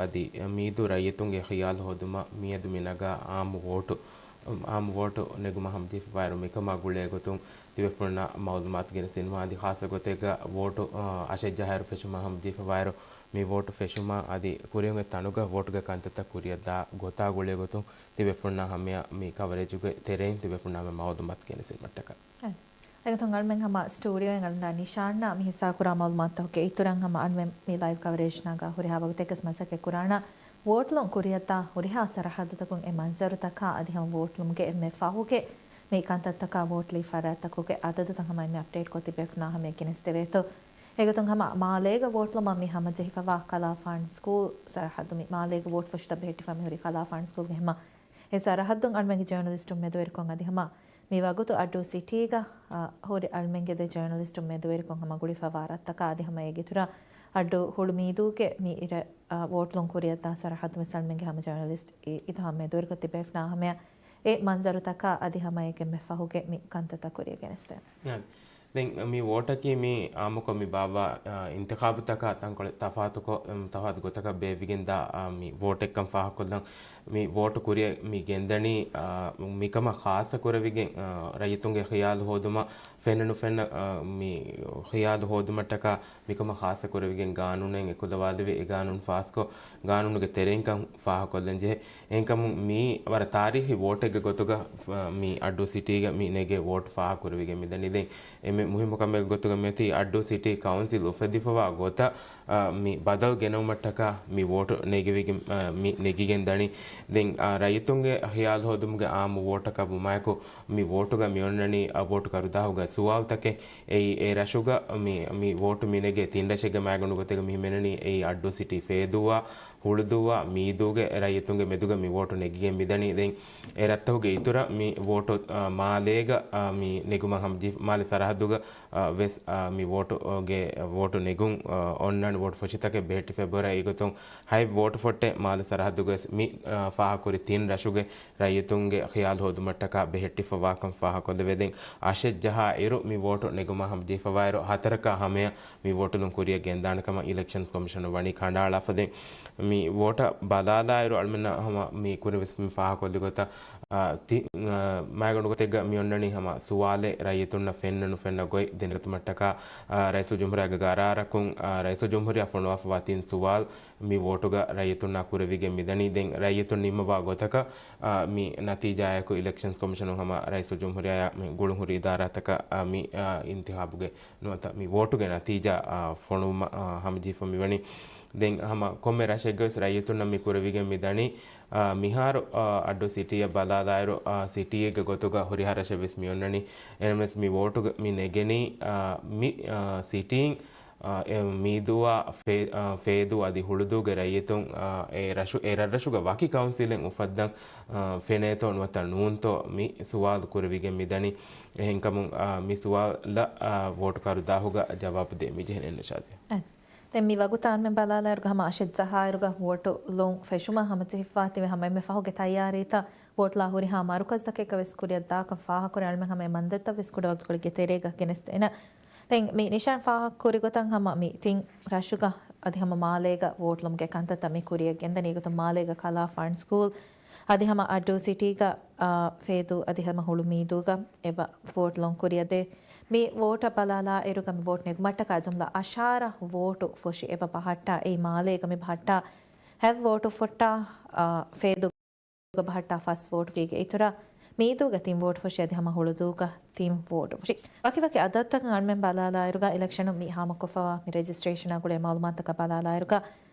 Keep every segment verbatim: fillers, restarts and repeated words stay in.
އަދި މީދޫ ރައްޔިތުންގެ ޚިޔާލު ހޯދުމަށް މިއަދު މި ނަގާ އާއްމު ވޯޓު، އާއްމު ވޯޓު ނެގުމަށް ހަމަޖެހިފަވާއިރު، މިކަމާ ގުޅޭގޮތުން ތިބޭފުޅުންނަށް މައުލޫމާތު ގެނެސްދިނުމަށް އަދި ޚާއްޞަ ގޮތެއްގަ ވޯޓު، އާ، އަށެއް ޖަހާއިރު ފެށުމަށް ހަމަޖެހިފަވާއިރު، މި ވޯޓު ފެށުމަށް އަދި ކުރިއަށް އޮތް ތަނުގަ ވޯޓުގެ ކަންތައްތައް ކުރިއަށް ދާ ގޮތާ ގުޅޭގޮތުން ތިބޭފުޅުންނަށް ހަމަޔަށް މި ކަވަރޭޖުގެ ތެރެއިން ތިބޭފުޅުންނަށް ހަމަ މައުލޫމާތު ގެނެސްދިނުމަށްޓަކާ. އެގޮތުން އަޅުމެން ހަމަ ސްޓޫޑިއޯއިން އަޅުގަނޑާ ނިޝާންއާ މި ހިއްސާކުރާ މައުލޫމާތުތަކުގެ އިތުރަށް ހަމަ އަންމެން މި ލައިވް ކަވަރޭޖް ނަގާ ހުރިހާ ވަގުތެއްގަސް މަސައްކަތް ކުރާނަ ވޯޓުލުން ކުރިއަށްދާ ހުރިހާ ސަރަހައްދުތަކުން އެ މަންޒަރުތަކާ އަދި ހަމަ ވޯޓުލުމުގެ އެންމެ ފަހުގެ މި ކަންތައްތަކާ ވޯޓުލީ ފަރާތްތަކުގެ އަދަދުތައް ހަމަ އެންމެ އަޕްޑޭޓްކޮށް ތިބޭފުނާ ހަމަޔަށް ގެނެސްދެވޭތޯ. އެގޮތުން ހަމަ މާލޭގަ ވޯޓުލުމަށް މި ހަމަޖެހިފަވާ ކަލާފާން ސްކޫލް ސަރަހައްދު މި މާލޭގެ ވޯޓު ފޮށިތައް ބެހެއްޓިފަ މިހުރި ކަލާފާން ސްކޫލްގެ ހަމަ އެ ސަރަހައްދުން އަޅުމެންގެ ޖާނަލިސްޓުން މެދުވެރިކޮށް އަދި ހަމަ މި ވަގުތު އައްޑޫ ސިޓީގަ، އަ، ހުރި އަޅުމެންގެ ދެ ޖާނަލިސްޓުން މެދުވެރިކޮށް ހަމަ ގުޅިފަވާ ރަށްތަކާ އަދި ހަމަ އޭގެ އިތުރަށް އައްޑޫ ހުޅުމީދޫގެ މި އިރަށް، އަ، ވޯޓުލުން ކުރިއަށްދާ ސަރަހައްދު ވެސް އަޅުމެންގެ ހަމަ ޖާނަލިސްޓް އި-، އިތުރު ހަމަ މެދުވެރިކޮށް ތިބޭފުނާ ހަމަޔަށް އެ މަންޒަރުތަކާ އަދި ހަމަ އޭގެ އެންމެ ފަހުގެ މި ކަންތައްތައް ކުރިއަށް ގެނެސްދޭ. އަ، ދެން މި ވޯޓަކީ މި އާއްމުކޮށް މި ބާއްވާ، އަ، އިންތިޚާބުތަކާ ތަންކޮޅެއް ތަފާތުކޮށް، އަ، ތަފާތު ގޮތަކަށް ބޭއްވިގެންދާ، އަ، މި ވޯޓެއްކަން ފާހަގަކޮށްލަން. މި ވޯޓު ކުރިއަށް މި ގެންދަނީ، އާ، މިކަމަށް ޚާއްޞަ ކުރެވިގެން، އާ، ރައްޔިތުންގެ ޚިޔާލު ހޯދުމަށް ފެންނަ ނުފެންނަ، އާ، މި ޚިޔާލު ހޯދުމަށްޓަކާ މިކަމަށް ޚާއްޞަ ކުރެވިގެން ގާނޫނެއް އެކުލަވާލެވި، އެ ގާނޫނު ފާސްކޮށް، ގާނޫނުގެ ތެރެއިންކަން ފާހަގަކޮށްލަން ޖެހޭ. އެހެންކަމުން މީ ވަރަށް ތާރީޚީ ވޯޓެއްގެ ގޮތުގަ، އާ، މި އައްޑޫ ސިޓީގަ މި ނެގޭ ވޯޓު ފާހަގަކުރެވިގެން މިދަނީ. ދެން އެންމެ މުހިއްމު ކަމެއްގެ ގޮތުގަ މިއޮތީ އައްޑޫ ސިޓީ ކައުންސިލް އުފެދިފަވާ ގޮތަށް، އާ، މި ބަދަލު ގެނައުމަށްޓަކާ މި ވޯޓު ނެގިވިގެން، އާ، މި ނެގިގެން ދަނީ. ދެން، އާ، ރައްޔިތުންގެ ޚިޔާލު ހޯދުމުގެ އާއްމު ވޯޓަކަށް ވުމާއެކު، މި ވޯޓުގަ މި އޮންނަނީ، އާ، ވޯޓު ކަރުދާހުގަ ސުވާލުތަކެއް. އެއީ، އެ ރަށުގަ މި، މި ވޯޓު މި ނެގޭ ތިން ރަށެއްގެ މައިގަނޑު ގޮތެއްގަ މި ހިމެނެނީ، އެއީ، އައްޑޫ ސިޓީ ފޭދޫއާ، ހުޅުދޫއާ، މީދޫގެ ރައްޔިތުންގެ މެދުގަ މި ވޯޓު ނެގިގެން މިދަނީ. ދެން އެ ރަށްތަކުގެ އިތުރަށް މި ވޯޓު، އާ، މާލޭގަ، އާ، މި ނެގުމަށް ހަމަޖެހި، މާލެ ސަރަހައްދުގަ، އާ، ވެސް، އާ، މި ވޯޓު، އާ، ގެ ވޯޓު ނެގުން، އާ، އޮންނާނެ ވޯޓު ފޮށިތަކެއް ބެހެއްޓިފައި ބޮޑަށް. އެގޮތުން ހަތް ވޯޓު ފޮށްޓެއް މާލެ ސަރަހައްދުގަ ވެސް މި، އާ، ފާހަގަކުރި ތިން ރަށުގެ ރައްޔިތުންގެ ޚިޔާލު ހޯދުމަށްޓަކާ ބެހެއްޓިފަވާކަން ފާހަގަކޮށްލެވޭ. ދެން އަށެއް ޖަހާ އިރު މި ވޯޓު ނެގުމަށް ހަމަޖެހިފަވާއިރު ހަތަރަކާ ހަމަޔަށް މި ވޯޓުލުން ކުރިއަށް ގެންދާނެ ކަމަށް އިލެކްޝަންސް ކޮމިޝަނުން ވަނީ ކަނޑައަޅާފަ. ދެން މި ވޯޓަށް ބަލާލާއިރު އަޅުމެންނަށް ހަމަ މި ކުރިން ވެސް މި ފާހަގަކޮށްލި ގޮތަށް، އާ، ތި-، އާ، މައިގަނޑު ގޮތެއްގަ މި އޮންނަނީ ހަމަ ސުވާލެއް ރައްޔިތުންނަށް ފެންނަ ނުފެންނަ ގޮތް ދެނެގަތުމަށްޓަކާ، އާ، ރައީސުލްޖުމްހޫރިއްޔާގެ ގަރާރަކުން، އާ، ރައީސުލްޖުމްހޫރިއްޔާ ފޮނުވާފަވާ ތިން ސުވާލު މި ވޯޓުގަ ރައްޔިތުންނާ ކުރެވިގެން މިދަނީ. ދެން ރައްޔިތުން ނިންމަވާ ގޮތަކަށް، އާ، މި ނަތީޖާއެކު އިލެކްޝަންސް ކޮމިޝަނުން ހަމަ ރައީސުލްޖުމްހޫރިއްޔާއާ މި ގުޅުންހުރި އިދާރާތަކަށް، އާ، މި، އާ، އިންތިޚާބުގެ ނުވަތަ މި ވޯޓުގެ ނަތީޖާ، އާ، ފޮނުވުމަށް، އާ، ހަމަޖެހިފަ މިވަނީ. ދެން ހަމަ ކޮންމެ ރަށެއްގަވެސް ރައްޔިތުންނަށް މި ކުރެވިގެން މިދަނީ، އާ، މިހާރު، އާ، އައްޑޫ ސިޓީއަށް ބަލާލާއިރު، އާ، ސިޓީއެއްގެ ގޮތުގަ ހުރިހާ ރަށެއް ވެސް މި އޮންނަނީ. އެހެންވެސް މި ވޯޓުގަ މި ނެގެނީ، އާ، މި، އާ، ސިޓީން، އާ، އެ މީދޫއާ ފޭ-، އާ، ފޭދޫ އަދި ހުޅުދޫގެ ރައްޔިތުން، އާ، އެ ރަށު-، އެ ރަށްރަށުގަ ވަކި ކައުންސިލެއް އުފައްދަން، އާ، ފެނޭތޯ ނުވަތަ ނޫންތޯ މި ސުވާލު ކުރެވިގެން މިދަނީ. އެހެންކަމުން، އާ، މި ސުވާލަށް، އާ، ވޯޓު ކަރުދާހުގަ ޖަވާބު ދޭ މިޖެހެނީ ޝާޒިޔާ. އެ. ދެން މި ވަގުތާ އަންމެން ބަލާލާއިރުގަ ހަމަ އަށެއް ޖަހާއިރުގަ ވޯޓު ލުން ފެށުމަށް ހަމަޖެހިފަވާތީވެ ހަމަ އެންމެ ފަހުގެ ތައްޔާރީތައް ވޯޓުލާ ހުރިހާ މަރުކަޒްތަކެއްގަ ވެސް ކުރިއަށް ދާކަން ފާހަގަކުރި އަޅުމެން ހަމަ އެ މަންޒަރުތައް ވެސް ކުޑަވަގުތުކޮޅެއްގެ ތެރޭގަ ގެނެސްދޭނަ. ދެން މި ނިޝާން ފާހަގަކުރި ގޮތަށް ހަމަ މި ތިން ރަށުގަ އަދި ހަމަ މާލޭގަ ވޯޓުލުމުގެ ކަންތައްތައް މި ކުރިއަށް ގެންދަނީ އެގޮތުން މާލޭގަ ކަލާފާން ސްކޫލް އަދި ހަމަ އައްޑޫ ސިޓީގަ، އާ، ފޭދޫ އަދި ހަމަ ހުޅުމީދޫގަ އެބަ ވޯޓުލުން ކުރިއަށް ދޭ. މި ވޯޓަށް ބަލާލާއިރުގަ މި ވޯޓު ނެގުމަށްޓަކާ ޖުމްލަ އަށާރަ ވޯޓު ފޮށި އެބަ ބަހައްޓާ އެއީ މާލޭގަ މި ބަހައްޓާ ހަތް ވޯޓު ފޮށްޓާ، އާ، ފޭދޫގަ ބަހައްޓާ ފަސް ވޯޓުގެ އިތުރަށް މީދޫގަ ތިން ވޯޓު ފޮށި އަދި ހަމަ ހުޅުދޫގަ ތިން ވޯޓު ފޮށި. ވަކިވަކި އަދަދުތަކަށް އަންމެން ބަލާލާއިރުގަ އިލެކްޝަނުން މި ހާމަކޮށްފަވާ މި ރެޖިސްޓްރޭޝަނާ ގުޅޭ މައުލޫމާތަކަށް ބަލާލާއިރުގަ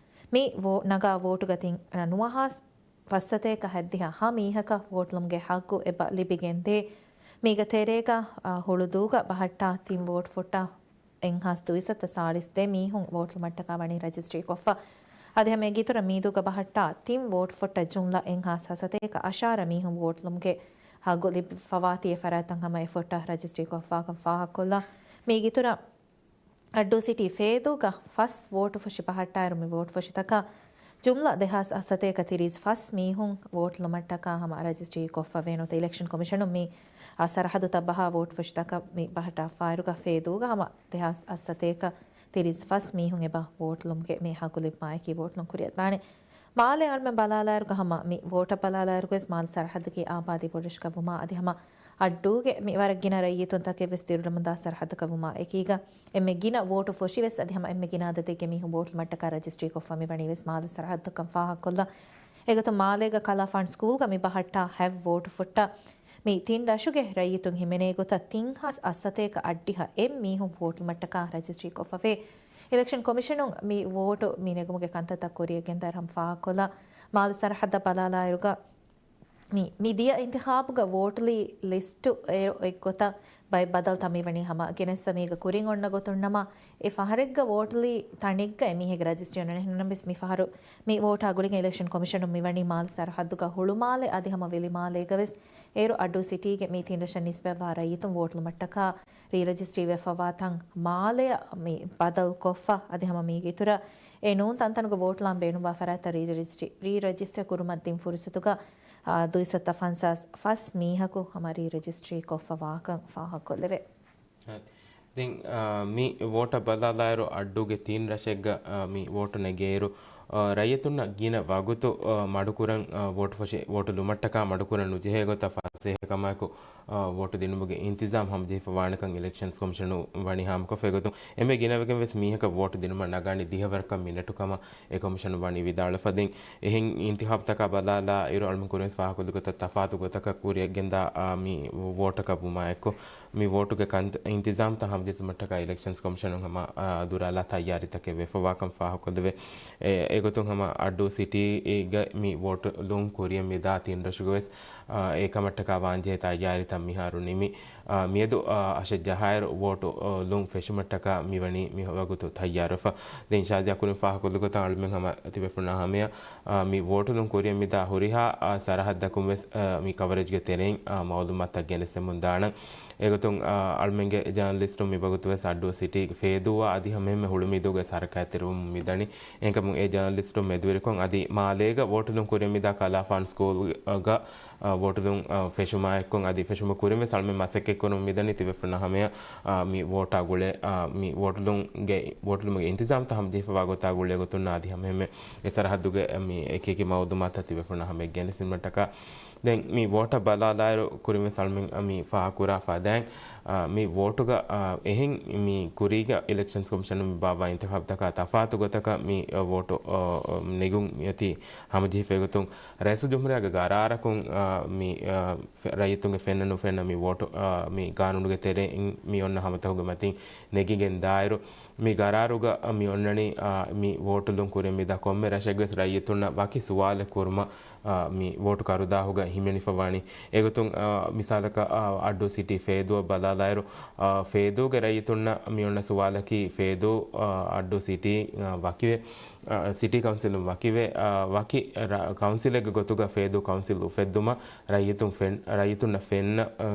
މި ވޯ-، ނަގާ ވޯޓުގަ ތިން ނުވަހާސް ފަސްސަތޭކަ ހައްދިހަ ހަ މީހަކަށް ވޯޓުލުމުގެ ހައްގު އެބަ ލިބިގެންދޭ. މީގެ ތެރޭގަ، އާ، ހުޅުދޫގަ ބަހައްޓާ ތިން ވޯޓު ފޮށްޓާ އެއްހާސް ދުއިސައްތަ ސާޅީސް ދެ މީހުން ވޯޓުލުމަށްޓަކާ ވަނީ ރަޖިސްޓްރީ ކޮށްފަ. އަދި ހަމަ އޭގެއިތުރަށް މީދޫގަ ބަހައްޓާ ތިން ވޯޓު ފޮށްޓަށް ޖުމްލަ އެއްހާސް ހަސަތޭކަ އަށާރަ މީހުން ވޯޓުލުމުގެ ހައްގު ލިބިފަވާތީ އެ ފަރާތްތައް ހަމަ އެ ފޮށްޓަށް ރަޖިސްޓްރީ ކޮށްފާކަން ފާހަގަކޮށްލާ. މީގެއިތުރަށް އައްޑޫ ސިޓީ ފޭދޫގަ ފަސް ވޯޓު ފޮށި ބަހައްޓާއިރު މި ވޯޓު ފޮށިތަކަށް ޖުމްލަ ދެހާސް ހަސަތޭކަ ތިރީސް ފަސް މީހުން ވޯޓުލުމަށްޓަކާ ހަމަ ރަޖިސްޓްރީ ކޮށްފަ ވޭނުތަ އިލެކްޝަން ކޮމިޝަނުން މި އާ ސަރަހައްދުތައް ބަހާ ވޯޓު ފޮށިތަކަށް މި ބަހައްޓާފާއިރުގަ ފޭދޫގަ ހަމަ ދެހާސް ހަސަތޭކަ ތިރީސް ފަސް މީހުން އެބަ ވޯޓުލުމުގެ މި ހައްގު ލިބުމާއެކީ ވޯޓުލުން ކުރިއަށްދާނެ. މާލެ އަޅުމެން ބަލާލާއިރުގަ ހަމަ މި ވޯޓަށް ބަލާލާއިރުގަވެސް މާލެ ސަރަހައްދުގެ އާބާދީ ބޮޑުރަށަކަށް ވުމާ އަދި ހަމަ އައްޑޫގެ މި ވަރަށް ގިނަ ރައްޔިތުންތަކެއްވެސް ދިރިއުޅެމުންދާ ސަރަހައްދަކަށް ވުމާ އެކީގަ އެންމެ ގިނަ ވޯޓު ފޮށިވެސް އަދި ހަމަ އެންމެ ގިނަ އަދަދެއްގެ މީހުން ވޯޓު ލުމަށްޓަކާ ރަޖިސްޓްރީކޮށްފަ މިވަނީވެސް މާލެ ސަރަހައްދަކަން ފާހަގަކޮށްލާ. އެގޮތުން މާލޭގަ ކަލާފާން ސްކޫލްގަ މި ބަހައްޓާ ހަތް ވޯޓު ފުއްޓާ މި ތިން ރަށުގެ ރައްޔިތުން ހިމެނޭ ގޮތަށް ތިން ހާސް އަށްސަތޭކަ އަށްޑިހަ އެއް މީހުން ވޯޓު ލުމަށްޓަކާ ރަޖިސްޓްރީކޮށްފަވޭ. އިލެކްޝަން ކޮމިޝަނުން މި ވޯޓު މި ނެގުމުގެ ކަންތައްތައް ކުރިއަށް ގެންދާއިރު ހަމަ ފާހަގަކޮށްލާ، މާލެ ސަރަހައްދަށް ބަލާލާއިރުގަ މި، މި ދިޔަ އިންތިޚާބުގަ ވޯޓުލީ ލިސްޓު އޭރު އެއްގޮތަށް ބައެއް ބަދަލުތައް މިވަނީ ހަމަ ގެނެސް މީގަ ކުރިން އޮންނަ ގޮތުން ނަމަ، އެ ފަހަރެއްގަ ވޯޓުލީ ތަނެއްގަ އެމީހެއްގެ ރަޖިސްޓްރީ އޮންނަނީ. އެހެންނަމަވެސް މި ފަހަރު މި ވޯޓާ ގުޅިގެން އިލެކްޝަން ކޮމިޝަނުން މިވަނީ މާލެ ސަރަހައްދުގަ ހުޅުމާލެ އަދި ހަމަ ވިލިމާލޭގަވެސް އޭރު އައްޑޫ ސިޓީގެ މި ތިން ރަށަށް ނިސްބަތްވާ ރައްޔިތުން ވޯޓުލުމަށްޓަކާ ރީ ރަޖިސްޓްރީ ވެފަވާ ތަން މާލެއަށް މި ބަދަލުކޮށްފަ އަދި ހަމަ މީގެ އިތުރަށް އެ ނޫން ތަންތަނުގަ ވޯޓުލާން ބޭނުންވާ ފަރާތްތައް ރީ ރަޖިސްޓްރީ، ރީ ރަޖިސްޓަރ ކުރުމަށް ދިން ފުރުސަތުގަ، އާ، ދުއިސައްތަ ފަންސާސް ފަސް މީހަކު ހަމަ ރީ ރަޖިސްޓްރީ ކޮށްފަ ވާކަން ފާހަގަކޮށްލެވޭ. ދެން، އާ، މި ވޯޓަށް ބަލާލާއިރު އައްޑޫގެ ތިން ރަށެއްގަ، އާ، މި ވޯޓު ނެގޭއިރު، އާ، ރައްޔިތުންނަށް ގިނަ ވަގުތު، އާ، މަޑުކުރަން، އާ، ވޯޓު ފޮށި، ވޯޓު ލުމަށްޓަކާ މަޑުކުރަން ނުޖެހޭ ގޮތަށް ފަސޭހަކަމާއެކު، އާ، ވޯޓު ދިނުމުގެ އިންތިޒާމް ހަމަޖެހިފަ ވާނެކަން އިލެކްޝަންސް ކޮމިޝަނު ވަނީ ހާމަކޮށްފަ. އެގޮތުން އެންމެ ގިނަވެގެން ވެސް މީހަކަށް ވޯޓު ދިނުމަށް ނަގާނީ ދިހަވަރަކަށް މިނެޓު ކަމަށް އެ ކޮމިޝަނު ވަނީ ވިދާޅުވެފަ. ދެން އެހެން އިންތިޚާބުތަކާ ބަލާލާ އިރު އަޅުމެން ކުރިންވެސް ފާހަގަކޮށްލި ގޮތަށް ތަފާތު ގޮތަކަށް ކުރިއަށް ގެންދާ، އާ، މި ވޯޓަކަށް ވުމާ އެއްކޮށް، މި ވޯޓުގެ ކަން-، އިންތިޒާމްތައް ހަމަޖެއްސުމަށްޓަކާ އިލެކްޝަންސް ކޮމިޝަނުން ހަމަ، އާ، ދުރާލާ ތައްޔާރީތަކެއް ވެފަވާކަން ފާހަގަކޮށްލެވޭ. އެ، އެގޮތުން ހަމަ އައްޑޫ ސިޓީގަ މި ވޯޓު ލުން ކުރިއަށް މިދާ ތިން ރަށުގަވެސް، އާ، އެކަމަށްޓަކާ ވާންޖެހޭ ތައްޔާރީތައް މިހާރު ނިމި، އާ، މިއަދު، އާ، އަށެއް ޖަހާއިރު ވޯޓު، އާ، ލުން ފެށުމަށްޓަކާ މިވަނީ މި ވަގުތު ތައްޔާރުވެފަ. ދެން ޝާޒިޔާ ކުރިން ފާހަގަކޮށްލި ގޮތަށް އަޅުމެން ހަމަ ތިބޭފުޅުންނާ ހަމަޔަށް، އާ، މި ވޯޓުލުން ކުރިއަށް މިދާ ހުރިހާ، އާ، ސަރަހައްދަކުން ވެސް، އާ، މި ކަވަރޭޖްގެ ތެރެއިން، އާ، މައުލޫމާތުތައް ގެނެސްދެމުން ދާނަން. އެގޮތުން، އާ، އަޅުމެންގެ ޖާނަލިސްޓުން މި ވަގުތު ވެސް އައްޑޫ ސިޓީގެ ފޭދޫއާ އަދި ހަމައެހެންމެ ހުޅުމީދޫގެ ހަރަކާތްތެރިވަމުން މިދަނީ. އެހެންކަމުން އެ ޖާނަލިސްޓުން މެދުވެރިކޮށް އަދި މާލޭގަ ވޯޓުލުން ކުރިއަށް މިދާ ކަލާފާން ސްކޫލްގަ، އާ، ވޯޓުލުން، އާ، ފެށުމާ އެއްކޮށް އަދި ފެށުމަށް ކުރިން ވެސް އަޅުމެން މަސައްކަތްކުރަމުން މިދަނީ ތިބޭފުޅުންނާ ހަމަޔަށް، އާ، މި ވޯޓާ ގުޅޭ، އާ، މި ވޯޓުލުންގެ، ވޯޓުލުމުގެ އިންތިޒާމްތައް ހަމަޖެހިފަވާ ގޮތާ ގުޅޭ ގޮތުން އަދި ހަމައެހެންމެ އެ ސަރަހައްދުގެ މި އެކިއެކި މައުލޫމާތުތައް ތިބޭފުޅުންނާ ހަމަޔަށް ގެނެސްދިނުމަށްޓަކާ. ދެން މި ވޯޓަށް ބަލާލާއިރު ކުރިންވެސް އަޅުމެން މި ފާހަގަކުރާ ފަދައިން، އާ، މި ވޯޓުގަ، އާ، އެހެން މި ކުރީގަ އިލެކްޝަންސް ކޮމިޝަނުން މި ބާއްވާ އިންތިޚާބުތަކާ ތަފާތު ގޮތަކަށް މި، އާ، ވޯޓު، އާ، ނެގުން އެތީ ހަމަޖެހިފައިގޮތުން ރައީސުލްޖުމްހޫރިއްޔާގެ ގަރާރަކުން، އާ، މި، އާ، ފެ-، ރައްޔިތުންގެ ފެންނަ ނުފެންނަ މި ވޯޓު، އާ، މި ގާނޫނުގެ ތެރެއިން މި އޮންނަ ހަމަތަކުގެ މަތިން ނެގިގެން ދާއިރު، މި ގަރާރުގަ މި އޮންނަނީ، އާ، މި ވޯޓުލުން ކުރިއަށް މިދާ ކޮންމެ ރަށެއްގެ ރައްޔިތުންނަށް ވަކި ސުވާލެއް ކުރުމަށް، އާ، މި ވޯޓު ކަރުދާހުގަ ހިމެނިފަ ވާނީ. އެގޮތުން، އާ، މިސާލަކަށް، އާ، އައްޑޫ ސިޓީ ފޭދޫއަށް ބަލާލާއިރު، އާ، ފޭދޫގެ ރައްޔިތުންނަށް މި އޮންނަ ސުވާލަކީ ފޭދޫ، އާ، އައްޑޫ ސިޓީ، އާ، ވަކިވެ، އާ، ސިޓީ ކައުންސިލުން ވަކިވެ، އާ، ވަކި ރަ-، ކައުންސިލެއްގެ ގޮތުގަ ފޭދޫ ކައުންސިލް އުފެއްދުމަށް ރައްޔިތުން ފެން-، ރައްޔިތުންނަށް ފެންނަ، އާ،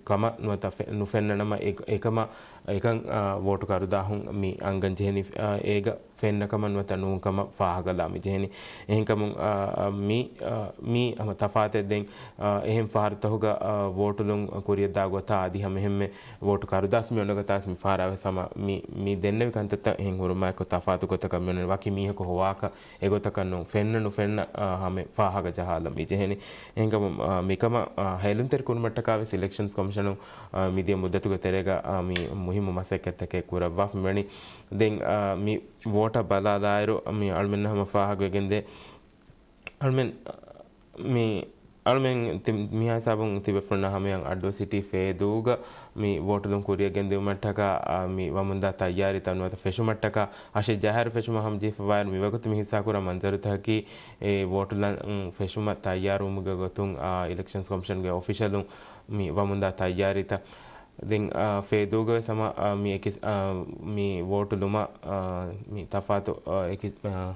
ކަމަށް ނުވަތަ ފެ-، ނުފެންނަ ނަމަ އެ-، އެކަމަށް، އެކަން، އާ، ވޯޓު ކަރުދާހުން މި އަންގަން ޖެހެނީ، އާ، އޭގަ ފެންނަ ކަމަށް ނުވަތަ ނޫން ކަމަށް ފާހަގަލާ މި ޖެހެނީ. އެހެންކަމުން، އާ، މި، އާ، މީ ހަމަ ތަފާތެއް ދެން، އާ، އެހެން ފަހަރުތަކުގަ، އާ، ވޯޓުލުން ކުރިއަށްދާ ގޮތާ އަދި ހަމައެހެންމެ ވޯޓު ކަރުދާސް މި އޮންނަ ގޮތާސް މި ފަހަރާވެސް ހަމަ މި، މި ދެންނެވި ކަންތައްތައް އެހެން ހުރުމާއެކު ތަފާތު ގޮތަކަށް މި އޮންނަނީ ވަކި މީހަކު ހޮވާކަށް އެގޮތަކަށް ނޫން، ފެންނަ ނުފެންނަ، އާ، ހަމެ ފާހަގަ ޖަހާލަން މި ޖެހެނީ. އެހެންކަމުން، އާ، މިކަމަށް، އާ، ހޭލުންތެރި ކުރުމަށްޓަކާ ވެސް އިލެކްޝަންސް ކޮމިޝަނުން، އާ، މިދިޔަ މުއްދަތުގެ ތެރޭގަ، އާ، މި މުހިއްމު މަސައްކަތްތަކެއް ކުރައްވާފަ މިވަނީ. ދެން، އާ، މި ވޯޓަށް ބަލާލާއިރު، މި އަޅުމެންނަށް ހަމަ ފާހަގަވެގެންދޭ. އަޅުމެން، މި އަޅުމެން ތި-، މިހާ ހިސާބުން ތިބޭފުޅުންނާ ހަމަޔަށް އައްޑޫ ސިޓީ ފޭދޫގަ މި ވޯޓުލުން ކުރިއަށް ގެންދިއުމަށްޓަކާ، އާ، މި ވަމުންދާ ތައްޔާރީތައް ނުވަތަ ފެށުމަށްޓަކާ އަށެއް ޖަހާއިރު ފެށުމަށް ހަމަޖެހިފަވާއިރު މިވަގުތު މި ހިއްސާކުރާ މަންޒަރުތަކަކީ، އެ ވޯޓުލަން ފެށުމަށް ތައްޔާރުވުމުގެ ގޮތުން، އާ، އިލެކްޝަންސް ކޮމިޝަންގެ އޮފިޝަލުން މި ވަމުންދާ ތައްޔާރީތައް. ދެން، އާ، ފޭދޫގަވެސް ހަމަ، އާ، މި އެކި-، އާ، މި ވޯޓު ލުމަށް، އާ، މި ތަފާތު، އާ، އެކި-، އާ،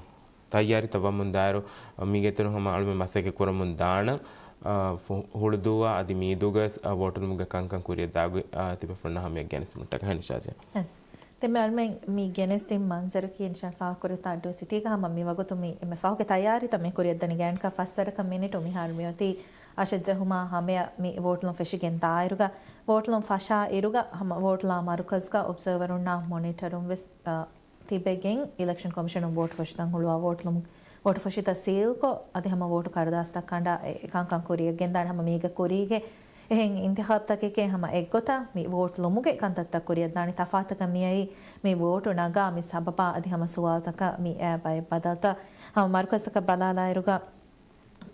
ތައްޔާރީތައް ވަމުން ދާއިރު، މީގެ އިތުރުން ހަމަ އަޅުމެން މަސައްކަތް ކުރަމުން ދާނަން، އާ، ހު-، ހުޅުދޫއާ އަދި މީދޫގަވެސް، އާ، ވޯޓުލުމުގެ ކަންކަން ކުރިއަށް ދާ ގޮތް، އާ، ތިބޭފުޅުންނާ ހަމަޔަށް ގެނެސްދިނުމަށްޓަކާ ހެން ޝާޒިޔާ. އެ. ދެންމެ އަޅުމެން މި ގެނެސްދިން މަންޒަރަކީ އިންޝާ ފާހަގަކުރިތާ އައްޑޫ ސިޓީގަ ހަމަ މި ވަގުތު މި އެންމެ ފަހުގެ ތައްޔާރީތައް މި ކުރިއަށްދަނީ ގާތްގަނޑަކަށް ފަސްވަރަކަށް މިނެޓު މިހާރު މިއޮތީ އަށެއް ޖަހުމާ ހަމަޔަށް މި ވޯޓުލުން ފެށިގެން ދާއިރުގަ ވޯޓުލުން ފަށާ އިރުގަ ހަމަ ވޯޓުލާ މަރުކަޒުގަ އޮބްޒަވަރުންނާ މޮނިޓަރުން ވެސް، އަ، ތިބެގެން އިލެކްޝަން ކޮމިޝަނުން ވޯޓު ފޮށިތަން ހުޅުވާ ވޯޓުލުން ވޯޓު ފޮށިތައް ސީލްކޮށް، އަދި ހަމަ ވޯޓު ކަރުދާސްތައް ކަނޑާ އެ، އެ ކަންކަން ކުރިޔަށް ގެންދާނެ. ހަމަ މީގަ ކުރީގެ އެހެން އިންތިޚާބްތަކެކޭ ހަމަ އެއްގޮތަށް މި ވޯޓް ލުމުގެ ކަންތައްތައް ކުރިޔަށްދާނެ. ތަފާތަކަށް މިއައީ މި ވޯޓު ނަގާ މި ސަބަބާ އަދި ހަމަ ސުވާލުތަކަށް މި އައި ބައެއް ބަދަލުތައް. ހަމަ މަރުކަޒަކަށް ބަލާލާއިރުގަ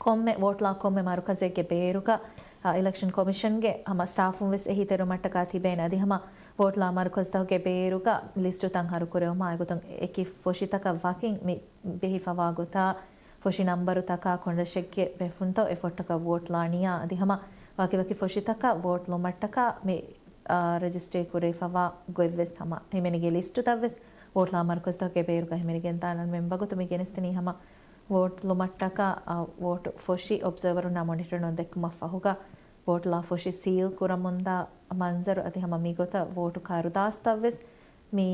ކޮންމެ ވޯޓްލާ ކޮންމެ މަރުކަޒެއްގެ ބޭރުގަ، އާ، އިލެކްޝަން ކޮމިޝަންގެ ހަމަ ސްޓާފުން ވެސް އެހީތެރިވުމަށްޓަކާ ތިބޭނެ. އަދި ހަމަ ވޯޓްލާ މަރުކަޒުތަކުގެ ބޭރުގަ ލިސްޓުތައް ހަރުކުރެވުމާ އެގޮތުން އެކި ފޮށިތަކަށް ވަކިން މި ބެހިފަވާ ގޮތާ، ފޮށި ނަންބަރުތަކާ ކޮންރަށެއްގެ ބޭފުންތޯ އެ ފޮށްޓަކަށް ވޯޓް ލާނިޔާ އަދި ހަމަ ވަކިވަކި ފޮށިތަކަށް ވޯޓް ލުމަށްޓަކާ މި، އާ، ރަޖިސްޓްރީ ކުރެވިފަވާ ގޮތްވެސް ހަމަ ހިމެނިގެން ލިސްޓުތައްވެސް ވޯޓް ލާ މަރުކަޒުތަކުގެ ބޭރުގަ ހިމެނިގެންދާނަން. މިވަގުތު މި ގެނެސްދިނީ ހަމަ ވޯޓް ލުމަށްޓަކާ، އާ، ވޯޓު ފޮށި އޮބްޒަވަރުންނާ މޮނިޓަރުން ދެއްކުމަށް ފަހުގަ ވޯޓް ލާ ފޮށި ސީލް ކުރަމުންދާ މަންޒަރު އަދި ހަމަ މިގޮތަށް ވޯޓު ކަރުދާސްތައްވެސް މި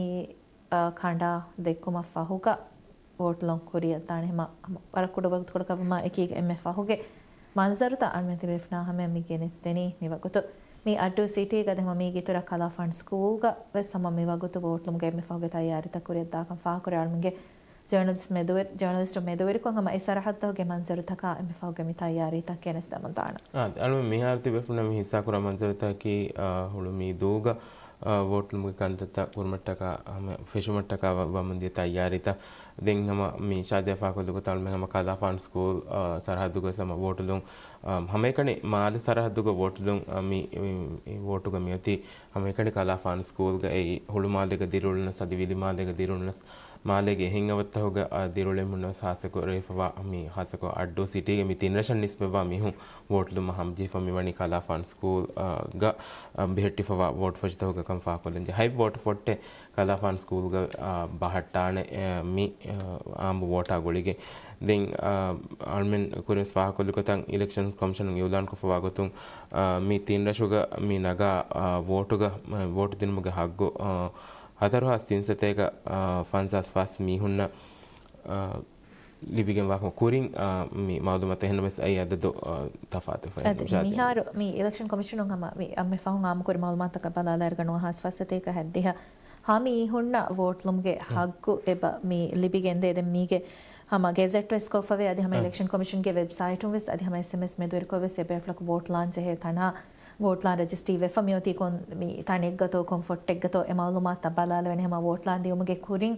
އާ، ކަނޑާ ދެއްކުމަށް ފަހުގަ ވޯޓް ލުން ކުރިޔަށްދާނެ. ހަމަ، ހަމަ ވަރަށް ކުޑަ ވަގުތުކޮޅަކަށް ވުމާ އެކީގަ އެންމެ ފަހުގެ މަންޒަރުތައް އަޅުމެން ތިބޭފުޅުންނާ ހަމަޔަށް މި ގެނެސްދެނީ. މިވަގުތު މި އައްޑޫ ސިޓީގަ އަދި ހަމަ މީގެ އިތުރަށް ކަލާފާން ސްކޫލްގަ ވެސް ހަމަ މިވަގުތު ވޯޓް ލުމުގެ އެންމެ ފަހުގެ ތައްޔާރީތައް ކުރިޔަށްދާކަން ފާހަގަކުރެ އަޅުމެންގެ ޖާނަލިސްޓް މެދުވެ-، ޖާނަލިސްޓު މެދުވެރިކޮށް ހަމަ އެ ސަރަހައްދުގެ މަންޒަރުތަކާ އެންމެ ފަހުގެ މި ތައްޔާރީތައް ގެނެސްދެމުންދާނަން. އާ، އަޅުމެން މިހާރު ތިބޭފުޅުންނަށް މި ހިއްސާކުރާ މަންޒަރުތަކަކީ، އާ، ހުޅު މީދޫގަ އާ، ވޯޓް ލުމުގެ ކަންތައްތައް ކުރުމަށްޓަކާ ހަމަ ފެށުމަށްޓަކާ ވަ-، ވަމުންދިޔަ ތައްޔާރީތައް. ދެން ހަމަ މި ޝާޒިޔާ ފާކޮށްލި ގޮތަށް އަޅުމެން ހަމަ ކަލާފާން ސްކޫލް، އާ، ސަރަހައްދުގަ ވެސް ހަމަ ވޯޓުލުން، އާ، ހަމައެކަނި މާލެ ސަރަހައްދުގަ ވޯޓުލުން، އާ، މި، މި، މި ވޯޓުގަ މިއޮތީ ހަމައެކަނި ކަލާފާން ސްކޫލްގައި ހުޅުމާލޭގަ ދިރިއުޅުނަސް އަދި ވިލިމާލޭގަ ދިރިއުޅުނަސް މާލޭގެ އެހެން އަވަށްތަކުގަ، އާ، ދިރިއުޅެމުންނަސް ހާއްސަކޮށް ރޭފަވާ މި ހާއްސަކޮށް އައްޑޫ ސިޓީގެ މި ތިން ރަށަށް ނިސްބަތްވާ މީހުން ވޯޓުލުމަށް ހަމަޖެހިފަ މިވަނީ ކަލާފާން ސްކޫލް، އާ، ގަ، އާ، ބެހެއްޓިފަވާ ވޯޓް ފޮށިތަކުގަ ކަން ފާހަގަކޮށްލަންޖެހޭ. ހަތް ވޯޓް ފޮށްޓެއް ކަލާފާން ސްކޫލްގަ، އާ، ބަހައްޓާނެ، އެ، މި، އާ، އާއްމު ވޯޓާ ގުޅިގެން. ދެން، އާ، އަޅުމެން ކުރިން ފާހަގަކޮށްލި ގޮތަށް އިލެކްޝަން ކޮމިޝަނުން އިއުލާންކޮށްފަވާ ގޮތުން، އާ، މި ތިން ރަށުގަ މި ނަގާ، އާ، ވޯޓުގަ، އާ، ވޯޓު ދިނުމުގެ ހައްގު، އާ، ހަތަރު ހާސް ތިން ސަތޭކަ، އާ، ފަންސާސް ފަސް މީހުންނަށް، އާ، ލިބިގެން ވާކަމަށް ކުރިން، އާ، މި މައުލޫމާތު އެހެންނަމަވެސް އައި އަދަދު، އާ، ތަފާތު އަދި ފަހެ މިހާރު މި އިލެކްޝަން ކޮމިޝަނުން ހަމަ މި އަންމެ ފަހުން އާއްމުކުރި މައުލޫމާތަކަށް ބަލާލާއިރުގަ ނުވަ ހާސް ފަސް ސަތޭކަ ހަތްދިހަ ހަ މީހުންނަށް ވޯޓް ލުމުގެ ހައްގު އެބަ މި ލިބިގެންދޭ. ދެން މީގެ ހަމަ ގެޒެޓް ވެސް ކޮށްފަވޭ. އަދި ހަމަ އެ. އިލެކްޝަން ކޮމިޝަންގެ ވެބްސައިޓުން ވެސް އަދި ހަމަ އެސްއެމްއެސް މެދުވެރިކޮށް ވެސް އެބޭފުޅަކު ވޯޓް ލާން ޖެހޭ ތަނާ ވޯޓް ލާން ރަޖިސްޓީ ވެފަ މިއޮތީ ކޮން މި ތަނެއްގަތޯ ކޮން ފޮށްޓެއްގަތޯ އެ މައުލޫމާތުތައް ބަލާލެވޭނެ. ހަމަ ވޯޓް ލާން ދިއުމުގެ ކުރިން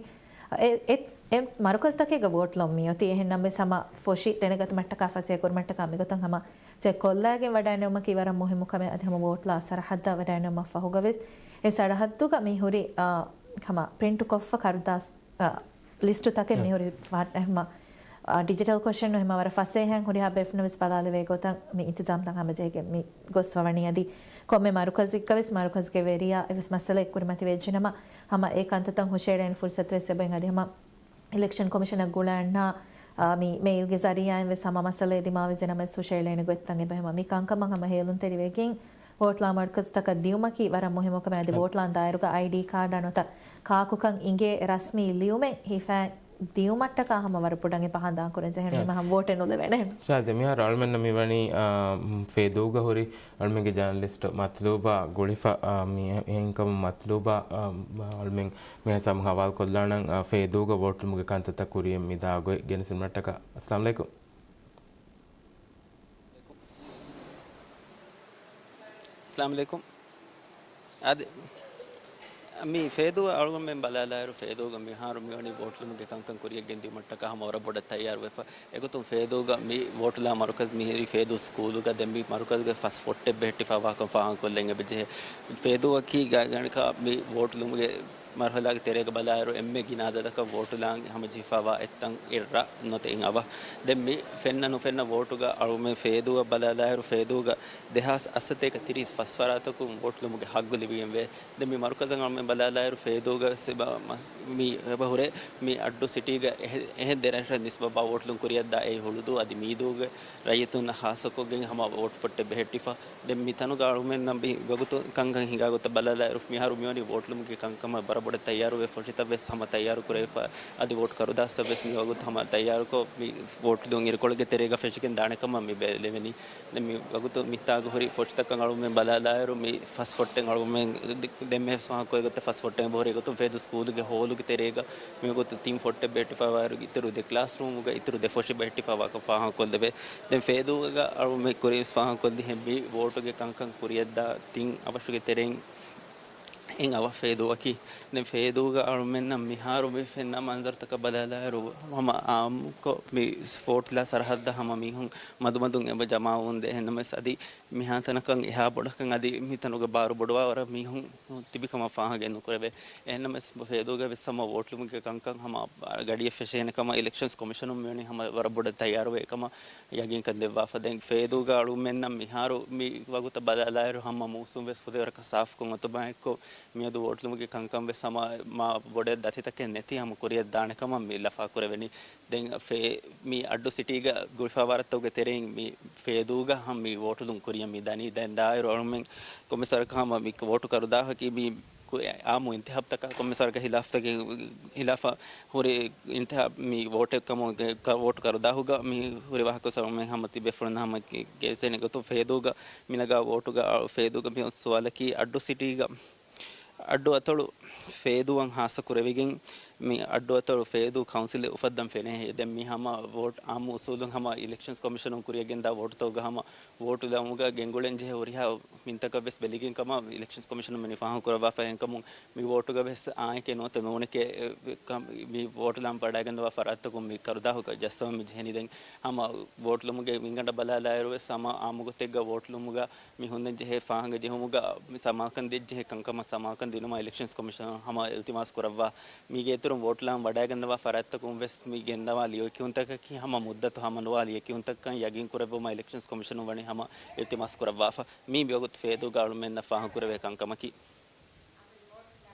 އެ، އެ، އެ މަރުކަޒްތަކެއްގަ ވޯޓް ލުން މިއޮތީ. އެހެންނަމަވެސް ހަމަ ފޮށި ދެނެގަތުމަށްޓަކާ ފަސޭހަކުރުމަށްޓަކާ މިގޮތަށް ހަމަ ޗެކް ކޮށްލައިގެން ވަޑައިނެވުމަކީ ވަރަށް މުހިއްމު ކަމެއް. އަދި ހަމަ ވޯޓް ލާ ސަރަހައްދަށް ވަޑައިނެވުމަށް ފަހުގަވެސް އެ ސަރަހައްދުގަ މި ހުރި، އާ، ހަމަ ޕްރިންޓު ކޮށްފަ ކަރުދާސް، އާ، ލިސްޓުތަކެއް އެ. މި ހުރި ފާ-، ހަމަ، އާ، ޑިޖިޓަލް ކޮށްފަ ހަމަ ވަރަށް ފަސޭހައިން ހުރިހާ ބޭފުޅުން ވެސް ބަލާލެވޭ ގޮތަށް މި އިންތިޒާމްތައް ހަމަޖެހިގެން މި ގޮސްފަވަނީ. އަދި ކޮންމެ މަރުކަޒެއްގަވެސް މަރުކަޒުގެ ވެރިޔާ އެވެސް މައްސަލައެއް ކުރިމަތިވެއްޖެ ނަމަ، ހަމަ އެ ކަންތައްތައް ހުށައެޅޭނެ ފުރުސަތުވެސް އެބައިން. އަދި ހަމަ އިލެކްޝަން ކޮމިޝަނަށް ގުޅައިންނާ، އާ، މި މެއިލްގެ ޒަރީއާއިން ވެސް ހަމަ މައްސަލައެއް ދިމާވެއްޖެ ނަމަވެސް ހުށައެޅޭނެ ގޮތްތައް އެބަ ހަމަ މި ކަންކަމަށް ހަމަ ހޭލުންތެރިވެގެން ވޯޓްލާ މަރުކަޒުތަކަށް ދިއުމަކީ ވަރަށް މުހިއްމު ކަމެއް. އަދި އަ. ވޯޓްލާން ދާއިރުގަ އައިޑީ ކާޑާ ނުވަތަ ކާކުކަން އިނގޭ ރަސްމީ ލިޔުމެއް ހިފައި ދިއުމަށްޓަކާ ހަމަ ވަރަށް ބޮޑަށް އެބަ ހަނދާން ކުރަން ޖެހޭނެ. އަ. މި ހަމަ ވޯޓެއް ނުލެވޭނެ. ޝާޒި، މިހާރު އަޅުމެންނަށް މިވަނީ، އާ، ފޭދޫގަ ހުރި އަޅުމެންގެ ޖާނަލިސްޓް މަތްލޫބާ ގުޅިފަ، އާ، މި އެހެންކަމުން މަތްލޫބާ، އާ، އަޅުމެން މިހާ ސަމް ހަވާލު ކޮށްލާނަން، އާ، ފޭދޫގަ ވޯޓް ލުމުގެ ކަންތައްތައް ކުރިޔަށް މި ދާ ގޮތް ގެނެސްދިނުމަށްޓަކާ. އައްސަލާމް އަލައިކުމް. އައްސަލާމް އަލައިކުމް. އަދި މި ފޭދޫ އަޅުގަނޑުމެން ބަލާލާއިރު، ފޭދޫގަ މިހާރު މިވަނީ ވޯޓް ލުމުގެ ކަންކަން ކުރިޔަށް ގެންދިއުމަށްޓަކާ ހަމަ ވަރަށް ބޮޑަށް ތައްޔާރުވެފަ. އެގޮތުން ފޭދޫގަ މި ވޯޓް ލާ މަރުކަޒު މިހިރީ ފޭދޫ ސްކޫލުގަ. ދެން މި މަރުކަޒުގެ ފަސް ފޮށްޓެއް ބެހެއްޓިފަވާކަން ފާހަގަކޮށްލަން އެބަޖެހޭ. ފޭދޫއަކީ ގާތްގަނޑަކަށް މި ވޯޓް ލުމުގެ މަރުހަލާގެ ތެރޭގަ ބަލާއިރު، އެންމެ ގިނަ އަދަދަކަށް ވޯޓު ލާން ހަމަޖެހިފަވާ އެއްތަން އެއް ރަށް ނުވަތަ އެއް އަވަށް. ދެން މި ފެންނަ ނުފެންނަ ވޯޓުގަ އަޅުމެން ފޭދޫއަށް ބަލާލާއިރު، ފޭދޫގަ ދެހާސް އަށްސަތޭކަ ތިރީސް ފަސް ފަރާތަކުން ވޯޓް ލުމުގެ ހައްގު ލިބިގެންވޭ. ދެން މި މަރުކަޒަށް އަޅުމެން ބަލާލާއިރު، ފޭދޫގަ ވެސް އެބަ މަސް-، މި އެބަ ހުރޭ މި އައްޑޫ ސިޓީގަ އެހެ-، އެހެން ދެ ރަށަށް ނިސްބަތްވާ ވޯޓް ލުން ކުރިޔަށްދާ އެއީ ހުޅުދޫ އަދި މީދޫގެ ރައްޔިތުންނަށް ހާއްސަކޮށްގެން ހަމަ ވޯޓް ފޮށްޓެއް ބެހެއްޓިފަ. ދެން މި ތަނުގަ އަޅުމެންނަށް މި ވަގުތު ކަންކަން ހިނގާ ގޮތަށް ބަލާލާއިރު، މިހާރު މިވަނީ ވޯޓް ލުމުގެ ކަންކަމަށް ބޮޑަށް ތައްޔާރުވެ ފޮށިތައް ވެސް ހަމަ ތައްޔާރު ކުރެވިފަ، އަދި ވޯޓު ކަރުދާސްތައް ވެސް މި ވަގުތު ހަމަ ތައްޔާރުކޮށް، މި ވޯޓު ލުން އިރުކޮޅުގެ ތެރޭގަ ފެށިގެން ދާނެ ކަމަށް މި ބެލެވެނީ. ދެން މި ވަގުތު މިތާގަ ހުރި ފޮށިތަކަށް އަޅުމެން ބަލާލާއިރު، މި ފަސް ފޮށްޓެއް އަޅުމެން ދެންމެ ފާހަގަކޮށް ގޮތަށް ފަސް ފޮށްޓެއް އެބަހުރި ގޮތުން ފޭދޫ ސްކޫލުގެ ހޯލުގެ ތެރޭގަ މި ވަގުތު ތިން ފޮށްޓެއް ބެހެއްޓިފައިވާއިރު، އިތުރު ދެ ކްލާސް ރޫމުގަ އިތުރު ދެ ފޮށި ބެހެއްޓިފައިވާކަން ފާހަގަކޮށްލެވޭ. ދެން ފޭދޫގަ އަޅުމެން ކުރިން ފާހަގަކޮށްލިހެން މި ވޯޓުގެ ކަންކަން ކުރިއަށްދާ ތިން އަވަށުގެ ތެރެއިން އެއް އަވަށް ފޭދޫއަކީ. ދެން ފޭދޫގަ އަޅުމެންނަށް މިހާރު މި ފެންނަ މަންޒަރުތަކަށް ބަލާލާއިރު، ހަމަ އާއްމުކޮށް މި ފޯޓްލާ ސަރަހައްދަށް ހަމަ މީހުން މަދުމަދުން އެބަ ޖަމާވުންދޭ. އެހެންނަމަވެސް އަދި މިހާތަނަކަށް އެހާ ބޮޑަކަށް އަދި މިތަނުގެ ބާރު ބޮޑުވާވަރަށް މީހުން ތިބިކަމަށް ފާހަގައެއް ނުކުރެވޭ. އެހެންނަމަވެސް ފޭދޫގަ ވެސް ހަމަ ވޯޓުލުމުގެ ކަންކަން ހަމަ ގަޑިއަށް ފެށޭނެ ކަމަށް އިލެކްޝަންސް ކޮމިޝަނުން މިވަނީ ހަމަ ވަރަށް ބޮޑަށް ތައްޔާރުވޭ ކަމަށް ޔަގީންކަން ދެއްވާފަ. ދެން ފޭދޫގަ އަޅުމެންނަށް މިހާރު މި ވަގުތަށް ބަލާލާއިރު ހަމަ މޫސުން ވެސް ފުދޭވަރަކަށް ސާފުކޮށް އޮތުމާއެއްކޮށް، މިއަދު ވޯޓުލުމުގެ ކަންކަން ވެސް ހަމަ މާ ބޮޑެއް ދަތިތަކެއް ނެތި ހަމަ ކުރިއަށް ދާނެ ކަމަށް މި ލަފާ ކުރެވެނީ. ދެން ފޭ-، މި އައްޑޫ ސިޓީގަ ގުޅިފައިވާ ރަށްތަކުގެ ތެރެއިން މި ފޭދޫގަ ހަމަ މި ވޯޓުލުން ކުރިއަށް މި ދަނީ. ދެން ދާއިރު އަޅުމެން ކޮންމެސް ވަރަކަށް ހަމަ މި ވޯޓު ކަރުދާހަކީ މި ކު-، އާއްމު އިންތިހާބުތަކަށް ކޮންމެސް ވަރަކަށް ހިލާފްތަކެއް، ހިލާފަށް ހުރި އިންތިހާބު މި ވޯޓެއް ކަމުގެ ކަ-، ވޯޓު ކަރުދާހުގަ މި ހުރި ވާހަކަ ސަރުމެ ހަމަ ތިބޭފުޅުން ހަމަ ގެ-، ގެނެސްދޭނެ ގޮތުން ފޭދޫގަ މި ނަގާ ވޯޓުގަ، އަ، ފޭދޫގަ މި ސުވާލަކީ އައްޑޫ ސިޓީގަ އައްޑު އަތޮޅު ފޭދޫއަށް ހާއްސަ ކުރެވިގެން، މި އައްޑު އަތޮޅު ފޭދޫ ކައުންސިލެއް އުފައްދަން ފެނޭ. ދެން މި ހަމަ ވޯޓް އާއްމު އުސޫލުން ހަމަ އިލެކްޝަންސް ކޮމިޝަނުން ކުރިއަށް ގެންދާ ވޯޓުތަކުގަ ހަމަ ވޯޓު ލައުމުގަ ގެންގުޅެން ޖެހޭ ހުރިހާ މިންތަކަށް ވެސް ބެލިގެން ކަމަށް އިލެކްޝަންސް ކޮމިޝަނުން މި ފާހަގަ ކުރައްވާފަ. އެހެންކަމުން މި ވޯޓުގަ ވެސް އާނއެކޭ ނުވަތަ ނޫނެކޭ، އެ، ކަ-، މި ވޯޓު ލާން ވަޑައިގަންނަވާ ފަރާތްތަކުން މި ކަރުދާހުގަ ޖައްސަވަން މި ޖެހެނީ. ދެން ހަމަ ވޯޓު ލުމުގެ މިންގަނޑަށް ބަލާލާއިރު ވެސް ހަމަ އާއްމު ގޮތެއްގަ ވޯޓު ލުމުގަ މި ހުންނަން ޖެހޭ ފާހަގަ ޖެހުމުގަ މި ސަމާލުކަން ދޭއްޖެހޭ ކަންކަމަށް ސަމާލުކަން ދިނުމަށް އިލެކްޝަންސް ކޮމިޝަނަށް ހަމަ އިލްތިމާސް ކުރައްވާ. މީގެ އިތުރުން ވޯޓު ލާން ވަޑައިގަންނަވާ ފަރާތްތަކުން ވެސް މި ގެންނަވާ ލިޔެކިޔުންތަކަކީ ހަމަ މުއްދަތު ހަމަ ނުވާ ލިޔެކިޔުންތަކަކަށް ޔަގީން ކުރެއްވުމަށް އިލެކްޝަންސް ކޮމިޝަނުން ވަނީ ހަމަ އިލްތިމާސް ކުރައްވާފަ. މީ މިވަގުތު ފޭދޫގަ އަޅުމެންނަށް ފާހަގަކުރެވޭ ކަންކަމަކީ.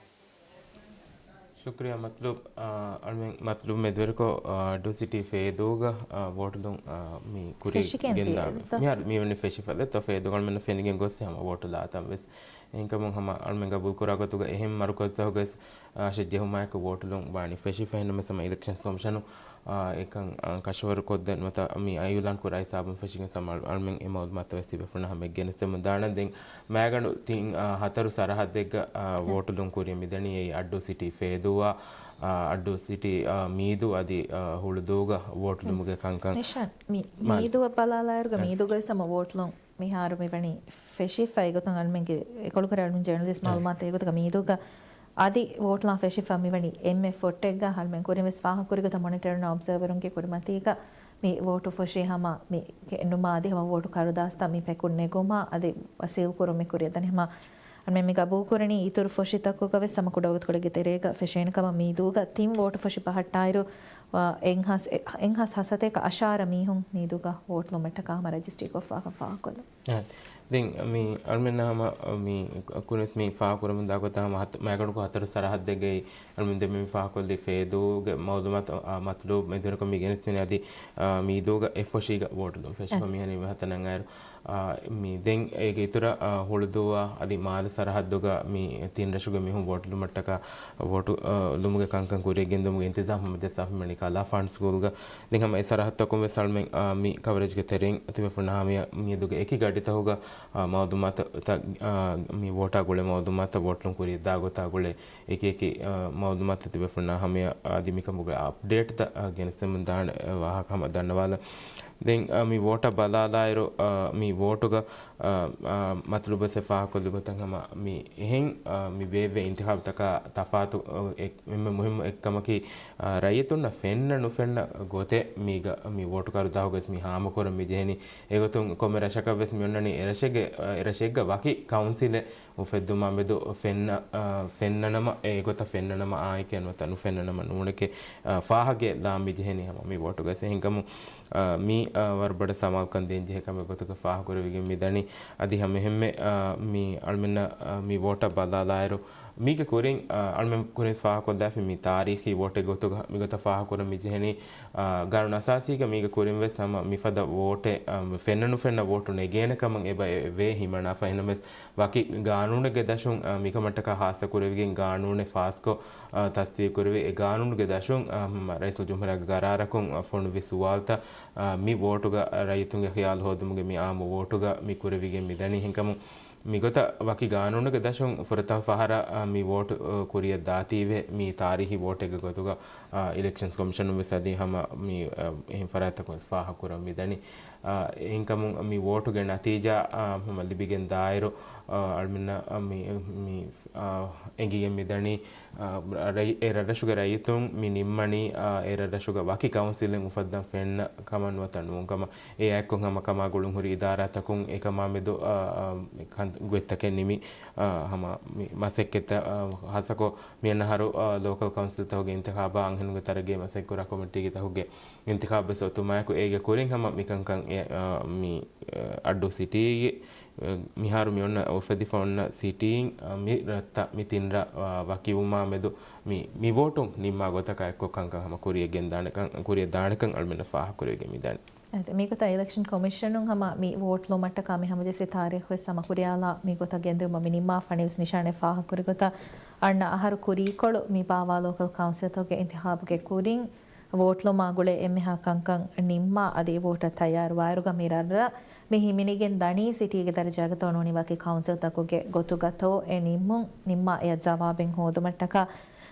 ޝުކްރިޔާ މަތްލޫބް. އާ، އަޅުމެން މަތްލޫބް މެދުވެރިކޮށް، އާ، އައްޑޫ ސިޓީ ފޭދޫގަ، އާ، ވޯޓުލުން، އާ، މި ކުރި ފެށިގެން ގެންދާ. ދިޔަ. މިހާރު މިވަނީ ފެށިފަ ދެއްތޯ ފޭދޫގަ އަޅުމެންނަށް ފެނިގެން ގޮސް ހަމަ ވޯޓު ލާތަން ވެސް. އެހެންކަމުން ހަމަ އަޅުމެން ގަބޫލުކުރާ ގޮތުގަ އެހެން މަރުކަޒުތަކުގަސް، އާ، ޝެއް ޖެހުމާއެކު ވޯޓުލުން ވާނީ ފެށިފަ. އެހެންނަމަވެސް ހަމަ އިލެކްޝަންސް ކޮމިޝަނު، އާ، އެކަން، އާ، ކަށަވަރު ކޮށްދޭން ނުވަތަ މި އިއުލާން ކުރާ ހިސާބުން ފެށިގެން ސަމާ އަޅުމެން އެ މައުލޫމާތު ވެސް ތިބޭފުޅުންނަށް ހަމަ ގެނެސްދެމުން ދާނަން. ދެން މައިގަނޑު ތިން، އާ، ހަތަރު ސަރަހައްދެއްގަ، އާ، ވޯޓުލުން ކުރިއަށް މިދަނީ އެއީ އައްޑޫ ސިޓީ ފޭދޫއާ، އާ، އައްޑޫ ސިޓީ، އާ، މީދޫ އަދި، އާ، ހުޅުދޫގަ ވޯޓުލުމުގެ ކަންކަން. ނިޝާން، މި-، މާ-، މީދޫއަށް ބަލާލާއިރުގަ އެ. މީދޫގައި ސަމަ ވޯޓުލުން މިހާރު މިވަނީ ފެށިފަ. އެގޮތުން އަޅުމެންގެ އެކޮޅުކުރެ އަޅުމެން ޖަރނަލިސްޓް އެ. މައުލޫމާތު އެގޮތަކަށް މީދޫގަ އަދި ވޯޓުލާން ފެށިފަ މިވަނީ އެންމެ ފޮށްޓެއްގަ. އަޅުމެން ކުރިން ވެސް ފާހަގަކުރި ގޮތަށް މޮނިޓަރުން އޮބްޒަވަރުންގެ ކުރިމަތީގަ މި ވޯޓު ފޮށި ހަމަ މި ކެނޑުމާ އަދި ހަމަ ވޯޓު ކަރުދާސްތައް މި ޕެކުން ނެގުމާ އަދި ވަސީލް ކުރުން މި ކުރިއަށް ދަނީ. ހަމަ އަންމެ މި ގަބޫލު ކުރަނީ އިތުރު ފޮށިތަކުގަ ވެސް ހަމަ ކުޑަވަގުތުކޮޅެއްގެ ތެރޭގަ ފެށޭނެ ކަމަށް. މީދޫގަ ތިން ވޯޓު ފޮށި ފަހައްޓާއިރު، އ، އެއްހާސް، އެ، އެއްހާސް ހަސަތޭކަ އަށާރަ މީހުން މީދޫގަ ވޯޓު ލުމަށްޓަކާ ހަމަ ރަޖިސްޓްރީ ކޮށްފާކަން ފާހަގަކޮށްލުން. އާ، ދެން މި އަޅުމެންނަށް ހަމަ މި ކުރިން ވެސް މި ފާހަގަކުރަމުން ދާ ގޮތަށް ހަމަ ހަތަ-، މައިގަނޑުކޮށް ހަތަރު ސަރަހައްދެއްގައި އަޅުމެން ދެންމެ މި ފާހަގަކޮށްލި ފޭދޫގެ މައުލޫމާތު، އާ، މަތްލޫބް މެދުވެރިކޮށް މި ގެނެސްދިނީ އަދި، އާ، މީދޫގަ އެއް ފޮށީގަ ވޯޓުލުން ފެށިފަ އަދި. މިހަނި ހަތަނަން އައިރު، އާ، މި ދެން އޭގެ އިތުރަށް، އާ، ހުޅުދޫއާ އަދި މާލެ ސަރަހައްދުގަ މި ތިން ރަށުގެ މީހުން ވޯޓުލުމަށްޓަކާ ވޯޓު، އާ، ލުމުގެ ކަންކަން ކުރިއަށް ގެންދުމުގެ އިންތިޒާމް ހަމަޖައްސާފަ މިވަނީ ކަލާފާން ސްކޫލްގަ. ދެން ހަމަ އެ ސަރަހައްދުތަކުން ވެސް އަޅުމެން، އާ، މި ކަވަރޭޖްގެ ތެރެއިން ތިބޭފުޅުންނަށް ހަމަޔަށް މިއަދުގެ އެކި ގަޑިތަކުގަ، އާ، މައުލޫމާތުތައް، އާ، މި ވޯޓާ ގުޅޭ މައުލޫމާތުތައް ވޯޓުލުން ކުރިއަށް ދާ ގޮތާ ގުޅޭ އެކި އެކި، އާ، މައުލޫމާތު ތިބޭފުޅުންނާ ހަމަޔަށް އަދި މިކަމުގެ އަޕްޑޭޓްތައް، އާ، ގެނެސްދެމުން ދާނެ، އާ، ވާހަކަ ހަމަ ދަންނަވާލަން. ދެން، އާ، މި ވޯޓަށް ބަލާލާއިރު، އާ، މި ވޯޓުގަ، އާ، އާ، މަތްލޫބު ވެސް ފާހަގަކޮށްލި ގޮތަށް ހަމަ މި އެހެން، އާ، މި ބޭއްވޭ އިންތިޚާބުތަކާ ތަފާތު، އާ، އެއް، އެންމެ މުހިއްމު އެއްކަމަކީ، އާ، ރައްޔިތުންނަށް ފެންނަ ނުފެންނަ ގޮތެއް މީގަ މި ވޯޓު ކަރުދާހުގަސް މި ހާމަކުރަން މި ޖެހެނީ. އެގޮތުން ކޮންމެ ރަށަކަށް ވެސް މި އޮންނަނީ އެރަށެއްގެ، އާ، އެރަށެއްގަ ވަކި ކައުންސިލެއް އުފެއްދުމާ މެދު ފެންނަ، އާ، ފެންނަނަމަ، އެގޮތަށް ފެންނަނަމަ އާއެކޭ ނުވަތަ ނުފެންނަނަމަ ނޫނެކޭ، އާ، ފާހަގައެއް ލާން މި ޖެހެނީ ހަމަ މި ވޯޓުގަސް. އެހެންކަމުން، އާ، މީ، އާ، ވަރަށް ބޮޑަށް ސަމާލުކަން ދޭން ޖެހޭ ކަމެއް ގޮތުގަ ފާހަގަކުރެވިގެން މި ދަނީ. އަދި ހަމަ އެހެންމެ، އާ، މި އަޅުމެންނަށް، އާ، މި ވޯޓަށް ބަލާލާއިރު، މީގެ ކުރިން، އަ، އަޅުމެން ކުރިން ފާހަގަކޮށްލާފި މި ތާރީޚީ ވޯޓެއް ގޮތުގަ މިގޮތަށް ފާހަގަކުރަން މި ޖެހެނީ، އަ، ގާނޫނު އަސާސީގަ މީގެ ކުރިން ވެސް ހަމަ މިފަދަ ވޯޓެއް، އަ، ފެންނަ ނުފެންނަ ވޯޓު ނެގޭނެ ކަމަށް އެބަ އެ ވޭ ހިމަނާފަ. އެހެންނަމަވެސް ވަކި ގާނޫނެއްގެ ދަށުން، އަ، މިކަމަށްޓަކާ ހާއްސަ ކުރެވިގެން ގާނޫނެއް ފާސްކޮށް، އަ، ތަސްދީގު ކުރެވި އެ ގާނޫނުގެ ދަށުން، އަ، ހަމަ ރައީސުލްޖުމްހޫރިއްޔާގެ ގަރާރަކުން، އަ، ފޮނުއްވި ސުވާލުތައް، އަ، މި ވޯޓުގަ ރައްޔިތުންގެ ޚިޔާލު ހޯދުމުގެ މި އާއްމު ވޯޓުގަ މި ކުރެވިގެން މިދަނީ. ހެންކަމުން މިގޮތަށް ވަކި ގާނޫނުގެ ދަށުން ފުރަތަމަ ފަހަރަށް، އަ، މި ވޯޓު، އަ، ކުރިއަށް ދާތީވެ މި ތާރީޚީ ވޯޓެއްގެ ގޮތުގަ، އަ، އިލެކްޝަންސް ކޮމިޝަނުން ވެސް އަދި ހަމަ މި، އަ، އެހެން ފަރާތްތަކުން ވެސް ފާހަގަކުރަން މިދަނީ. އަ، އެހެންކަމުން މި ވޯޓުގެ ނަތީޖާ، އަ، ހަމަ ލިބިގެން ދާއިރު، އަ، އަޅުމެންނަށް، އަ، މި، މި، އަ، އެނގިގެން މިދަނީ، އަ، ރައި-، އެ ރަށްރަށުގެ ރައްޔިތުން މި ނިންމަނީ، އަ، އެ ރަށްރަށުގަ ވަކި ކައުންސިލެއް އުފައްދަން ފެންނަ ކަމަށް ނުވަތަ ނޫން ކަމަށް. އެއާއެކު ހަމަ ކަމާ ގުޅުންހުރި އިދާރާތަކުން އެކަމާ މެދު، އަ، އަ، ކަން-، ގޮތްތަކެއް ނިމި، އަ، ހަމަ މި މަސައްކަތްތައް، އަ، ހާއްސަކޮށް މިއަންނަ އަހަރު، އަ، ލޯކަލް ކައުންސިލްތަކުގެ އިންތިޚާބާ އަންހެނުންގެ ތަރައްގީ މަސައްކަތްކުރާ ކޮމިޓީގެ ތަކުގެ އިންތިޚާބު ވެސް އޮތުމާއެކު އޭގެ ކުރިން ހަމަ މިކަންކަން އެ، އަ، މި، އަ، އައްޑޫ ސިޓީގެ، އަ، މިހާރު މި އޮންނަ އުފެދިފަ އޮންނަ ސިޓީން، އަ، މި ރަށްތައް މި ތިން ރަށް، އަ، ވަކިވުމާ މެދު މި، މި ވޯޓުން ނިންމާ ގޮތަކާ އެއްކޮށް ކަންކަން ހަމަ ކުރިޔަށް ގެންދާނެކަން، ކުރިޔަށް ދާނެކަން އަޅުމެންނަށް ފާހަގަކުރެވިގެން މިދަނީ. އެ، މިގޮތަށް އިލެކްޝަން ކޮމިޝަނުން ހަމަ މި ވޯޓް ލުމަށްޓަކާ މި ހަމަޖެއްސި ތާރީޚުވެސް ހަމަ ކުރިޔާލާ މިގޮތަށް ގެންދިއުމަށް މި ނިންމާފަނިވެސް ނިޝާނެއް ފާހަގަކުރި ގޮތަށް އަންނަ އަހަރު ކުރީކޮޅު މި ބާވާ ލޯކަލް ކައުންސިލްތަކުގެ އިންތިޚާބުގެ ކުރިން ވޯޓް ލުމާ ގުޅޭ އެންމެހާ ކަންކަން ނިންމާ އަދި ވޯޓަށް ތައްޔާރުވާއިރުގަ މި ރަށްރަށް މި ހިމެނިގެން ދަނީ ސިޓީގެ ދަރަޖާގަތޯ ނޫނީ ވަކި ކައުންސިލްތަކުގެ ގޮތުގަތޯ އެ ނިންމުން ނިންމާ އެއަށް ޖަވާބެއް ހޯދުމަށްޓަކާ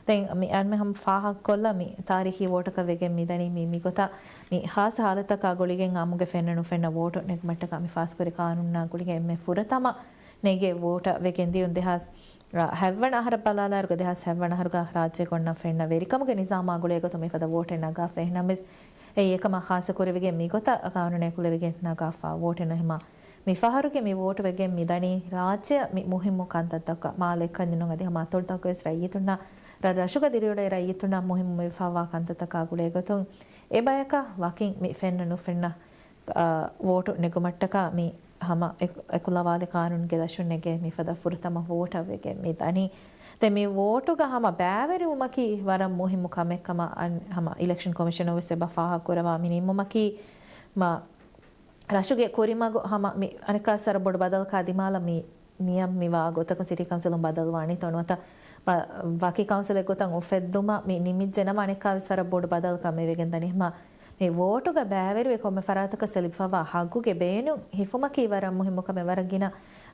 ދެން މި އަންމެ ހަމަ ފާހަގަކޮށްލަ މި ތާރީޚީ ވޯޓަކަށް ވެގެން މިދަނީ މި މިގޮތަށް މި ޚާއްޞަ ހާލަތަކާ ގުޅިގެން އާއްމުގެ ފެންނަ ނުފެންނަ ވޯޓު ނެގުމަށްޓަކާ މި ފާސްކުރި ޤާނޫނާ ގުޅިގެން އެންމެ ފުރަތަމަ ނެގޭ ވޯޓަށް ވެގެން ދިޔުން ދެހާސް ހަތްވަނަ އަހަރަށް ބަލާލާއިރުގަ ދެހާސް ހަތްވަނަ އަހަރުގަ ރާއްޖޭގަ އޮންނަ ފެންނަ ވެރިކަމުގެ ނިޒާމާ ގުޅޭ ގޮތުން މިފަދަ ވޯޓެއް ނަގާފަ. އެހެންނަމަވެސް އެއީ އެކަމާ ޚާއްޞަ ކުރެވިގެން މިގޮތަށް ޤާނޫނެއް ކުލެވިގެން ނަގާފަ ވޯޓެއް ނޫން. މި ފަހަރުގެ މި ވޯޓު ވެގެން މިދަނީ ރާއްޖެއަށް މި މުހިއްމު ކަންތައްތަކަށް މާލެ އެއްކަންޏެއް ނޫން އަދި ހަމަ އަތޮޅުތަކުގަވެސް ރައްޔިތުންނަށް ރަށް ރަށުގަ ދިރިއުޅޭ ރައްޔިތުންނަށް މުހިއްމު ވެފަވާ ކަންތައްތަކާ ގުޅޭ ގޮތުން އެ ބަޔަކަށް ވަކިން މި ފެންނަ ނުފެންނަ، އާ، ވޯޓު ނެގުމަށްޓަކާ މި ހަމަ އެ-، އެކުލަވާލި ޤާނޫނުގެ ދަށުން ނެގޭ މިފަދަ ފުރަތަމަ ވޯޓަށް ވެގެން މި ދަނީ. ދެން މި ވޯޓުގަ ހަމަ ބައިވެރިވުމަކީ ވަރަށް މުހިއްމު ކަމެއް ކަމަށް އަން-، ހަމަ އިލެކްޝަން ކޮމިޝަނުން ވެސް އެބަ ފާހަގަކުރައްވާ މި ނިންމުމަކީ މަ ރަށުގެ ކުރިމަގު ހަމަ މި އަނެއްކާވެސް ވަރަށް ބޮޑު ބަދަލަކާ ދިމާލަށް މި ނިޔަމް މި ވާ ގޮތަކަށް ސިޓީ ކައުންސިލުން ބަދަލުވާނީތޯ ނުވަތަ ބަ-، ވަކި ކައުންސިލެއް ގޮތަށް އުފެއްދުމަށް މި ނިމިއްޖެ ނަމަ އަނެއްކާވެސް ވަރަށް ބޮޑު ބަދަލަކާ މި ވެގެން ދަނީ. ހަމަ މި ވޯޓުގަ ބައިވެރިވެ ކޮންމެ ފަރާތަކަށް ލިބިފަވާ ހައްގުގެ ބޭނުން ހިފުމަކީ ވަރަށް މުހިއްމު ކަމެއް. ވަރަށް ގިނަ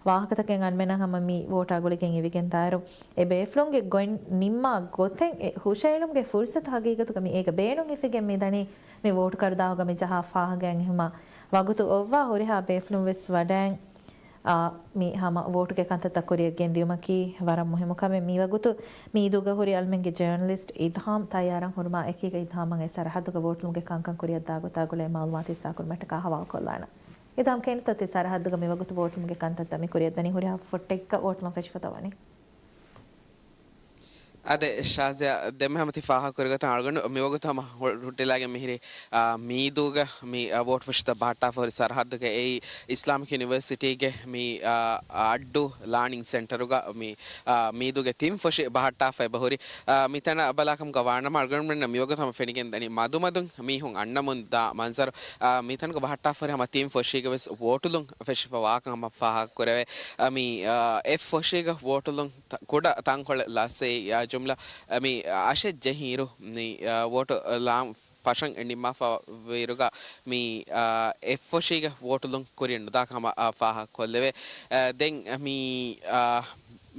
ވާހަކަތަކެއް އަންމެނަށް ހަމަ މި ވޯޓާ ގުޅިގެން އިވިގެން ދާއިރު އެ ބޭފުޅުންގެ ގޮތް ނިންމާ ގޮތެއް އެ ހުށައެޅުމުގެ ފުރުސަތު ހަގީގަތުގަ މި އޭގަ ބޭނުން ހިފިގެން މި ދަނީ. މި ވޯޓު ކަރުދާހުގަ މި ޖަހާ ފާހަގައިން އެހުމާ ވަގުތު އޮއްވާ ހުރިހާ ބޭފުޅުން ވެސް ވަޑައިން، އާ، މި ހަމަ ވޯޓުގެ ކަންތައްތައް ކުރިއަށް ގެންދިއުމަކީ ވަރަށް މުހިއްމު ކަމެއް. މިވަގުތު މީދޫގަ ހުރި އަޅުމެންގެ ޖާނަލިސްޓް އިދްހާމް ތައްޔާރަށް ހުރުމާ އެކީގަ އިދްހާމަށް އެ ސަރަހައްދުގަ ވޯޓުލުމުގެ ކަންކަން ކުރިއަށްދާ ގޮތާ ގުޅޭ މައުލޫމާތު ހިއްސާކުރުމަށްޓަކާ ހަވާލުކޮށްލާނަން. އިދްހާމް ކެނިތޯ ތި ސަރަހައްދުގަ މިވަގުތު ވޯޓުލުމުގެ ކަންތައްތައް މި ކުރިއަށްދަނީ ހުރިހާ ފޮށްޓެއްގަ ވޯޓުލުން ފެށިފަ ތަވަނީ؟ އާދެ، ޝާޒިޔާ، ދެންމެ ހަމަ ތި ފާހަގަކުރި ގޮތަށް އަޅުގަނޑު މިވަގުތު ހަމަ ހު-، ހުއްޓިލާގެން މިހިރީ، އާ، މީދޫގަ މި، އާ، ވޯޓު ފެށިތައް ބަހައްޓާފަ ހުރި ސަރަހައްދުގަ އެއީ އިސްލާމިކް ޔުނިވަރސިޓީގެ މި، އާ، އައްޑޫ ލާނިން ސެންޓަރުގަ މި، އާ، މީދޫގެ ތިން ފޮށި ބަހައްޓާފަ އެބަހުރި. އާ، މިތަނަށް ބަލާކަމުގަ ވާނަމަ އަޅުގަނޑުމެންނަށް މިވަގުތު ހަމަ ފެނިގެން ދަނީ މަދުމަދުން މީހުން އަންނަމުން ދާ މަންޒަރު. އާ، މިތަނުގަ ބަހައްޓާފަ ހުރި ހަމަ ތިން ފޮށީގަ ވެސް ވޯޓުލުން ފެށިފަ ވާކަން ހަމަ ފާހަގަކުރެވޭ. އާ، މި، އާ، އެއް ފޮށީގަ ވޯޓުލުން ތަ-، ކުޑަ ތަންކޮޅެއް ލަސްވެ، އާ، ޖުމްލަ، އާ، މި އަށެއް ޖެހިއިރު، މި، އާ، ވޯޓު، އާ، ލާން ފަށަން ނިންމާފަ ވިއިރުގަ މި، އާ، އެއް ފޮށީގަ ވޯޓުލުން ކުރިއަށް ނުދާކަން ހަމަ، އާ، ފާހަގަކޮށްލެވޭ. އާ، ދެން މި، އާ،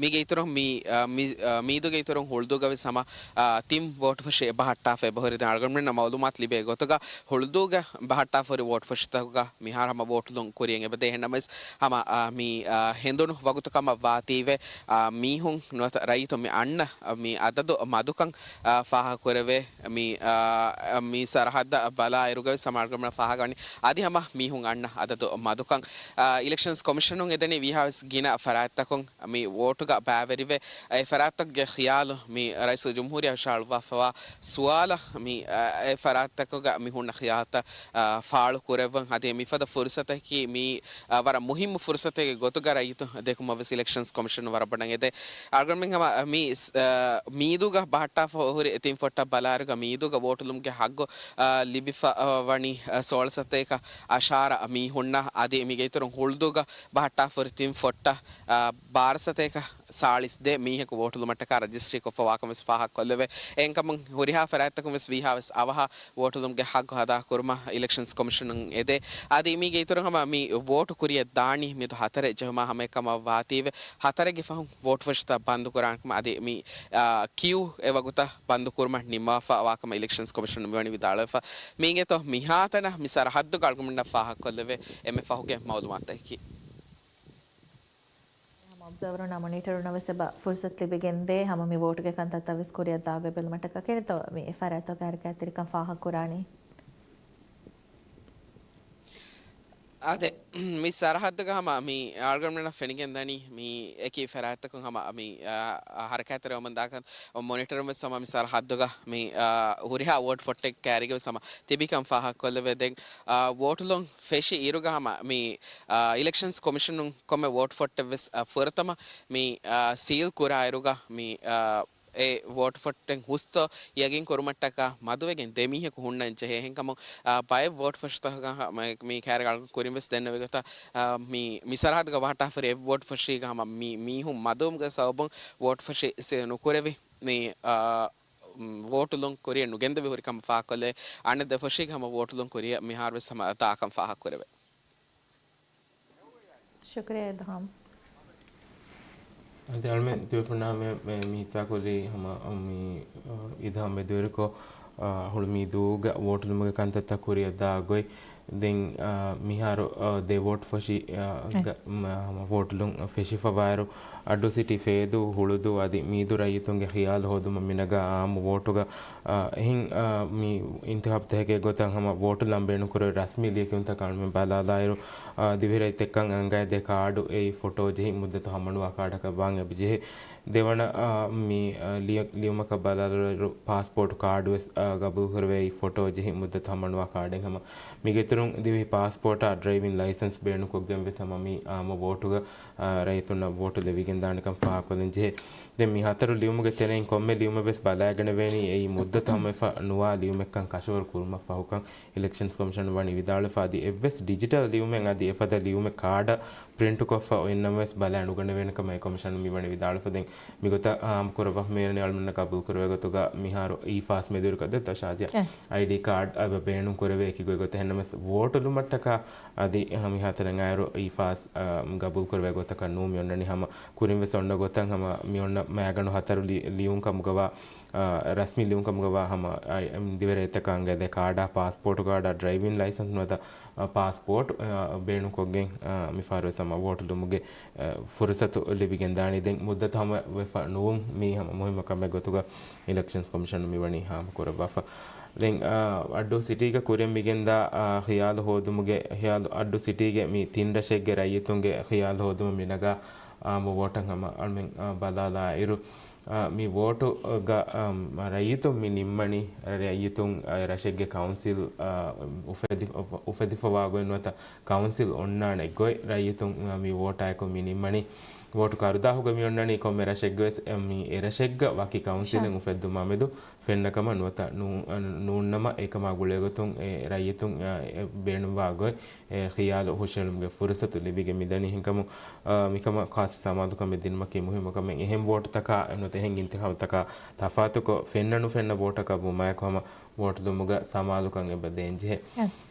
މީގެ އިތުރުން މި، އާ، މި، އާ، މީދޫގެ އިތުރުން ހުޅުދޫގަ ވެސް ހަމަ، އާ، ތިން ވޯޓު ފޮށި ބަހައްޓާފަ އެބަހުރި. ދެން އަޅުގަނޑުމެންނަށް މައުލޫމާތު ލިބޭ ގޮތުގަ ހުޅުދޫގަ ބަހައްޓާފަ ހުރި ވޯޓު ފޮށިތަކުގަ މިހާރު ހަމަ ވޯޓުލުން ކުރިއަށް އެބަދޭ. އެހެންނަމަވެސް ހަމަ، އާ، މި، އާ، ހެނދުނު ވަގުތު ކަމަށް ވާތީވެ، އާ، މީހުން ނުވަތަ ރައްޔިތުން މި އަންނަ، އާ، މި އަދަދު މަދުކަން، އާ، ފާހަގަކުރެވޭ. މި، އާ، މި ސަރަހައްދަށް ބަލާއިރުގަވެސް ހަމަ އަޅުގަނޑުމެންނަށް ފާހަގަވަނީ އަދި ހަމަ މީހުން އަންނަ އަދަދު މަދުކަން. އާ، އިލެކްޝަންސް ކޮމިޝަނުން އެދެނީ ވީހާވެސް ގިނަ ފަރާތްތަކުން މި ވޯޓު ގަ ބައިވެރިވެ، އެ ފަރާތްތަކުގެ ޚިޔާލު މި ރައީސުލްޖުމްހޫރިއްޔާ ހުށަހަޅުއްވާފަވާ ސުވާލަށް މި، އެ ފަރާތްތަކުގަ މި ހުންނަ ޚިޔާލުތައް، އާ، ފާޅު ކުރެއްވަން. އަދި މިފަދަ ފުރުސަތަކީ މި، އާ، ވަރަށް މުހިއްމު ފުރުސަތެއްގެ ގޮތުގަ ރައްޔިތުން ދެކުމަށް ވެސް އިލެކްޝަންސް ކޮމިޝަނުން ވަރަށް ބޮޑަށް އެދޭ. އަޅުގަނޑުމެން ހަމަ މި، އާ، މީދޫގަ ބަހައްޓާފަ ހުރި ތިން ފޮށްޓަށް ބަލާއިރުގަ މީދޫގަ ވޯޓުލުމުގެ ހައްގު، އާ، ލިބިފަ، އާ، ވަނީ، އާ، ސޯޅަ ސަތޭކަ އަށާރަ މީހުންނަށް. އަދި މީގެ އިތުރުން ހުޅުދޫގަ ބަހައްޓާފަ ހުރި ތިން ފޮށްޓަށް، އާ، ބާރަ ސަތޭކަ ސާޅީސް ދެ މީހަކު ވޯޓުލުމަށްޓަކާ ރަޖިސްޓްރީ ކޮށްފަ ވާކަމަށް ވެސް ފާހަގަކޮށްލެވޭ. އެހެންކަމުން ހުރިހާ ފަރާތްތަކުން ވެސް ވީހާ ވެސް އަވަހަށް ވޯޓުލުމުގެ ހައްގު ހަދާ ކުރުމަށް އިލެކްޝަންސް ކޮމިޝަނުން އެދޭ. އަދި މީގެ އިތުރުން ހަމަ މި ވޯޓު ކުރިއަށް ދާނީ މިއަދު ހަތަރެއް ޖެހުމާ ހަމައެކަމަށް ވާތީވެ، ހަތަރެއްގެ ފަހުން ވޯޓު ފޮށިތައް ބަންދު ކުރާނެކަމަށް އަދި މި، އާ، ކިއު އެ ވަގުތަށް ބަންދު ކުރުމަށް ނިންމާފަ ވާކަމަށް އިލެކްޝަންސް ކޮމިޝަނުން މިވަނީ ވިދާޅުވެފަ. މީގެތޯ މިހާތަނަށް މި ސަރަހައްދުގަ އަޅުގަނޑުމެންނަށް ފާހަގަކޮށްލެވޭ އެންމެ ފަހުގެ މައުލޫމާތަކަކީ. ހަމަ އޮބްޒާވަރުންނާ މޮނިޓަރުންނަށް ވެސް އެބަ ފުރުސަތު ލިބިގެންދޭ، ހަމަ މި ވޯޓުގެ ކަންތައްތައް ވެސް ކުރިއަށް ދާގޮތް ބެލުމަށްޓަކާ. ކިހިނެއްތޯ މި އެ ފަރާތްތަކުގެ ހަރަކާތްތެރިކަން ފާހަގަކުރާނީ؟ އާދެ، މި ސަރަހައްދުގަ ހަމަ މި އަޅުގަނޑުމެންނަށް ފެނިގެންދަނީ، މި އެކި ފަރާތްތަކުން ހަމަ މި، އާ، ހަރަކާތްތެރިވަމުންދާކަން މޮނިޓަރުން ވެސް ހަމަ މި ސަރަހައްދުގަ މި، އާ، ހުރިހާ ވޯޓް ފޮށްޓެއް ކައިރީގަ ވެސް ހަމަ ތިބިކަން ފާހަގަކޮށްލެވޭ. ދެން، އާ، ވޯޓުލުން ފެށި އިރުގަ ހަމަ މި، އާ، އިލެކްޝަންސް ކޮމިޝަނުން ކޮންމެ ވޯޓް ފޮށްޓެއް ވެސް، އާ، ފުރަތަމަ މި، އާ، ސީލް ކުރާ އިރުގަ މި، އާ، އެ ވޯޓް ފޮށްޓެއް ހުސްތޯ ޔަގީން ކުރުމަށްޓަކާ މަދުވެގެން ދެ މީހަކު ހުންނަން ޖެހޭ. އެހެންކަމުން، އާ، ބައެއް ވޯޓް ފޮށިތަކަށް މަ-، މި ކައިރިގަ އަޅުގަނޑު ކުރިން ވެސް ދެންނެވި ގޮތަށް، އާ، މި، މި ސަރަހައްދުގަ ބަހައްޓާފަ ހުރި އެއް ވޯޓް ފޮށީގަ ހަމަ މި މީހުން މަދުވުމުގެ ސަބަބުން ވޯޓް ފޮށި ސީލް ނުކުރެވި މި، އާ، މް، ވޯޓުލުން ކުރިއަށް ނުގެންދެވި ހުރި ކަމަށް ފާހަގަކޮށްލެވޭ. އަނެއް ދެ ފޮށީގަ ހަމަ ވޯޓުލުން ކުރިއަށް މިހާރު ވެސް ހަމަ ދާކަން ފާހަގަކުރެވޭ. ޝުކުރިއްޔާ އިލްހާމް. އަދި އަޅުމެން ތިބޭފުޅުންނާ މި، މި، މި ހިއްސާކޮށްލީ ހަމަ މި، އަ، އިލްހާމް މެދުވެރިކޮށް، އަ، ހުޅުމީދޫގަ ވޯޓުލުމުގެ ކަންތައްތައް ކުރިއަށް ދާ ގޮތް. ދެން، އަ، މިހާރު، އަ، ދެ ވޯޓް ފޮށި، އަ، އެ. ގަ-، މަ-، ހަމަ ވޯޓުލުން ފެށިފަވާއިރު، އައްޑޫ ސިޓީ ފޭދޫ، ހުޅުދޫ އަދި މީދޫ ރައްޔިތުންގެ ޚިޔާލު ހޯދުމަށް މިނަގާ އާއްމު ވޯޓުގަ، އާ، އެހެން، އާ، މި އިންތިޚާބުތަކެއްގެ ގޮތަށް ހަމަ ވޯޓު ލަން ބޭނުންކުރެވޭ ރަސްމީ ލިޔެކިޔުންތަކަށް އަޅުމެން ބަލާލާއިރު، އާ، ދިވެހިރައްޔިތެއްކަން އަނގައިދޭ ކާޑު އެއީ ފޮޓޯ ޖެހި މުއްދަތު ހަމަނުވާ ކާޑަކަށް ވާން އެބަޖެހޭ. ދެވަނަ، އާ، މި، އާ، ލިޔެ-، ލިޔުމަކަށް ބަލާލާއިރު ޕާސްޕޯޓް ކާޑު ވެސް، އާ، ގަބޫލުކުރެވޭ އެއީ ފޮޓޯ ޖެހި މުއްދަތު ހަމަނުވާ ކާޑެއް ހަމަ. މީގެއިތުރުން ދިވެހި ޕާސްޕޯޓާ ޑްރައިވިން ލައިސަންސް ބޭނުންކޮށްގެން ވެސް ހަމަ މި އާއްމު ވޯޓުގަ އާ، ރައްޔިތުންނަށް ވޯޓު ލެވިގެންދާނެކަން ފާހަގަކޮށްލަން ޖެހޭ. ދެން މި ހަތަރު ލިޔުމުގެ ތެރެއިން ކޮންމެ ލިޔުމެއް ވެސް ބަލައިގަނެވޭނީ އެއީ މުއްދަތު ހަމަވެފަ ނުވާ ލިޔުމެއްކަން ކަށަވަރު ކުރުމަށް ފަހުކަން އިލެކްޝަންސް ކޮމިޝަނުން ވަނީ ވިދާޅުވެފަ، އަދި އެއްވެސް ޑިޖިޓަލް ލިޔުމެއް އަދި އެފަދަ ލިޔުމެއް ކާޑަށް ޕްރިންޓުކޮށްފަ އޮތްނަމަވެސް ބަލައި ނުގަނެވޭނެ ކަމަށް އެ ކޮމިޝަނުން މިވަނީ ވިދާޅުވެފަ. ދެން މިގޮތަށް އާއްމުކުރައްވާފަ މިވަނީ އަޅުމެންނަށް ގަބޫލުކުރެވޭ ގޮތުގަ މިހާރު އީ ފާސް މެދުވެރިކޮށް ދެއްތޯ ޝާޒިޔާ؟ އެ. އައިޑީ ކާޑް އެބަ ބޭނުން ކުރެވޭ އެކި ގޮތް ގޮތަށް އެހެންނަމަވެސް ވޯޓުލުމަށްޓަކާ އަދި މިހާތަނަށް އައިރު އީ ފާސް، އާ، ގަބޫލުކުރެވޭ ގޮތަކަށް ނޫން މި އޮންނަނީ ހަމަ ކުރިން ވެސް އޮންނަ ގޮތަށް ހަމަ މި އޮންނަ މައިގަނޑު ހަތަރު ލި-، ލިޔުން ކަމުގަވާ، އާ، ރަސްމީ ލިޔުން ކަމުގަވާ ހަމަ، އާ، ދިވެހިރައްޔިތަކަށް އަންގައިދޭ ކާޑާ، ޕާސްޕޯޓް ކާޑާ، ޑްރައިވިން ލައިސަންސް ނުވަތަ، އާ، ޕާސްޕޯޓް، އާ، ބޭނުންކޮށްގެން، އާ، މި ފަހަރު ވެސް ހަމަ ވޯޓު ލުމުގެ، އާ، ފުރުސަތު ލިބިގެންދާނީ. ދެން މުއްދަތު ހަމަވެފަ ނުވުން މީ ހަމަ މުހިއްމު ކަމެއް ގޮތުގަ އިލެކްޝަންސް ކޮމިޝަނުން މިވަނީ ހާމަކުރައްވާފަ. ދެން، އާ، އައްޑޫ ސިޓީގަ ކުރިއަށް މިގެންދާ، އާ، ޚިޔާލު ހޯދުމުގެ، ޚިޔާލު، އައްޑޫ ސިޓީގެ މި ތިން ރަށެއްގެ ރައްޔިތުންގެ ޚިޔާލު ހޯދުމަށް މިނަގާ އާއްމު ވޯޓަށް ހަމަ އަޅުމެން، އާ، ބަލާލާއިރު، އާ، މި ވޯޓުގަ، އާ، ރައްޔިތުން މި ނިންމަނީ، ރައްޔިތުން، އާ، ރަށެއްގެ ކައުންސިލް، އާ، އުފެދި-، އުފެދިފަވާ ގޮތް ނުވަތަ ކައުންސިލް އޮންނާނެ ގޮތް ރައްޔިތުން، އާ، މި ވޯޓާއެކު މި ނިންމަނީ. ވޯޓު ކަރުދާހުގަ މި އޮންނަނީ ކޮންމެ ރަށެއްގަ ވެސް، އެ، މި އެ ރަށެއްގަ ވަކި ކައުންސިލެއް އުފެއްދުމާ މެދު ފެންނަ ކަމަށް ނުވަތަ ނޫ-، ނޫންނަމަ އެކަމާ ގުޅޭގޮތުން އެ ރައްޔިތުން، އެ، ބޭނުންވާ ގޮތް އެ ޚިޔާލު ހުށައެޅުމުގެ ފުރުސަތު ލިބިގެން މިދަނީ. ހެންކަމުން، އާ، މިކަމަށް ޚާއްޞަ ސަމާލުކަމެއް ދިނުމަކީ މުހިއްމު ކަމެއް. އެހެން ވޯޓުތަކާ ނުވަތަ އެހެން އިންތިޚާބުތަކާ ތަފާތުކޮށް، ފެންނަ ނުފެންނަ ވޯޓަކަށް ވުމާއެކު ހަމަ ވޯޓުލުމުގަ ސަމާލުކަން އެބަ ދޭންޖެހޭ. އަ،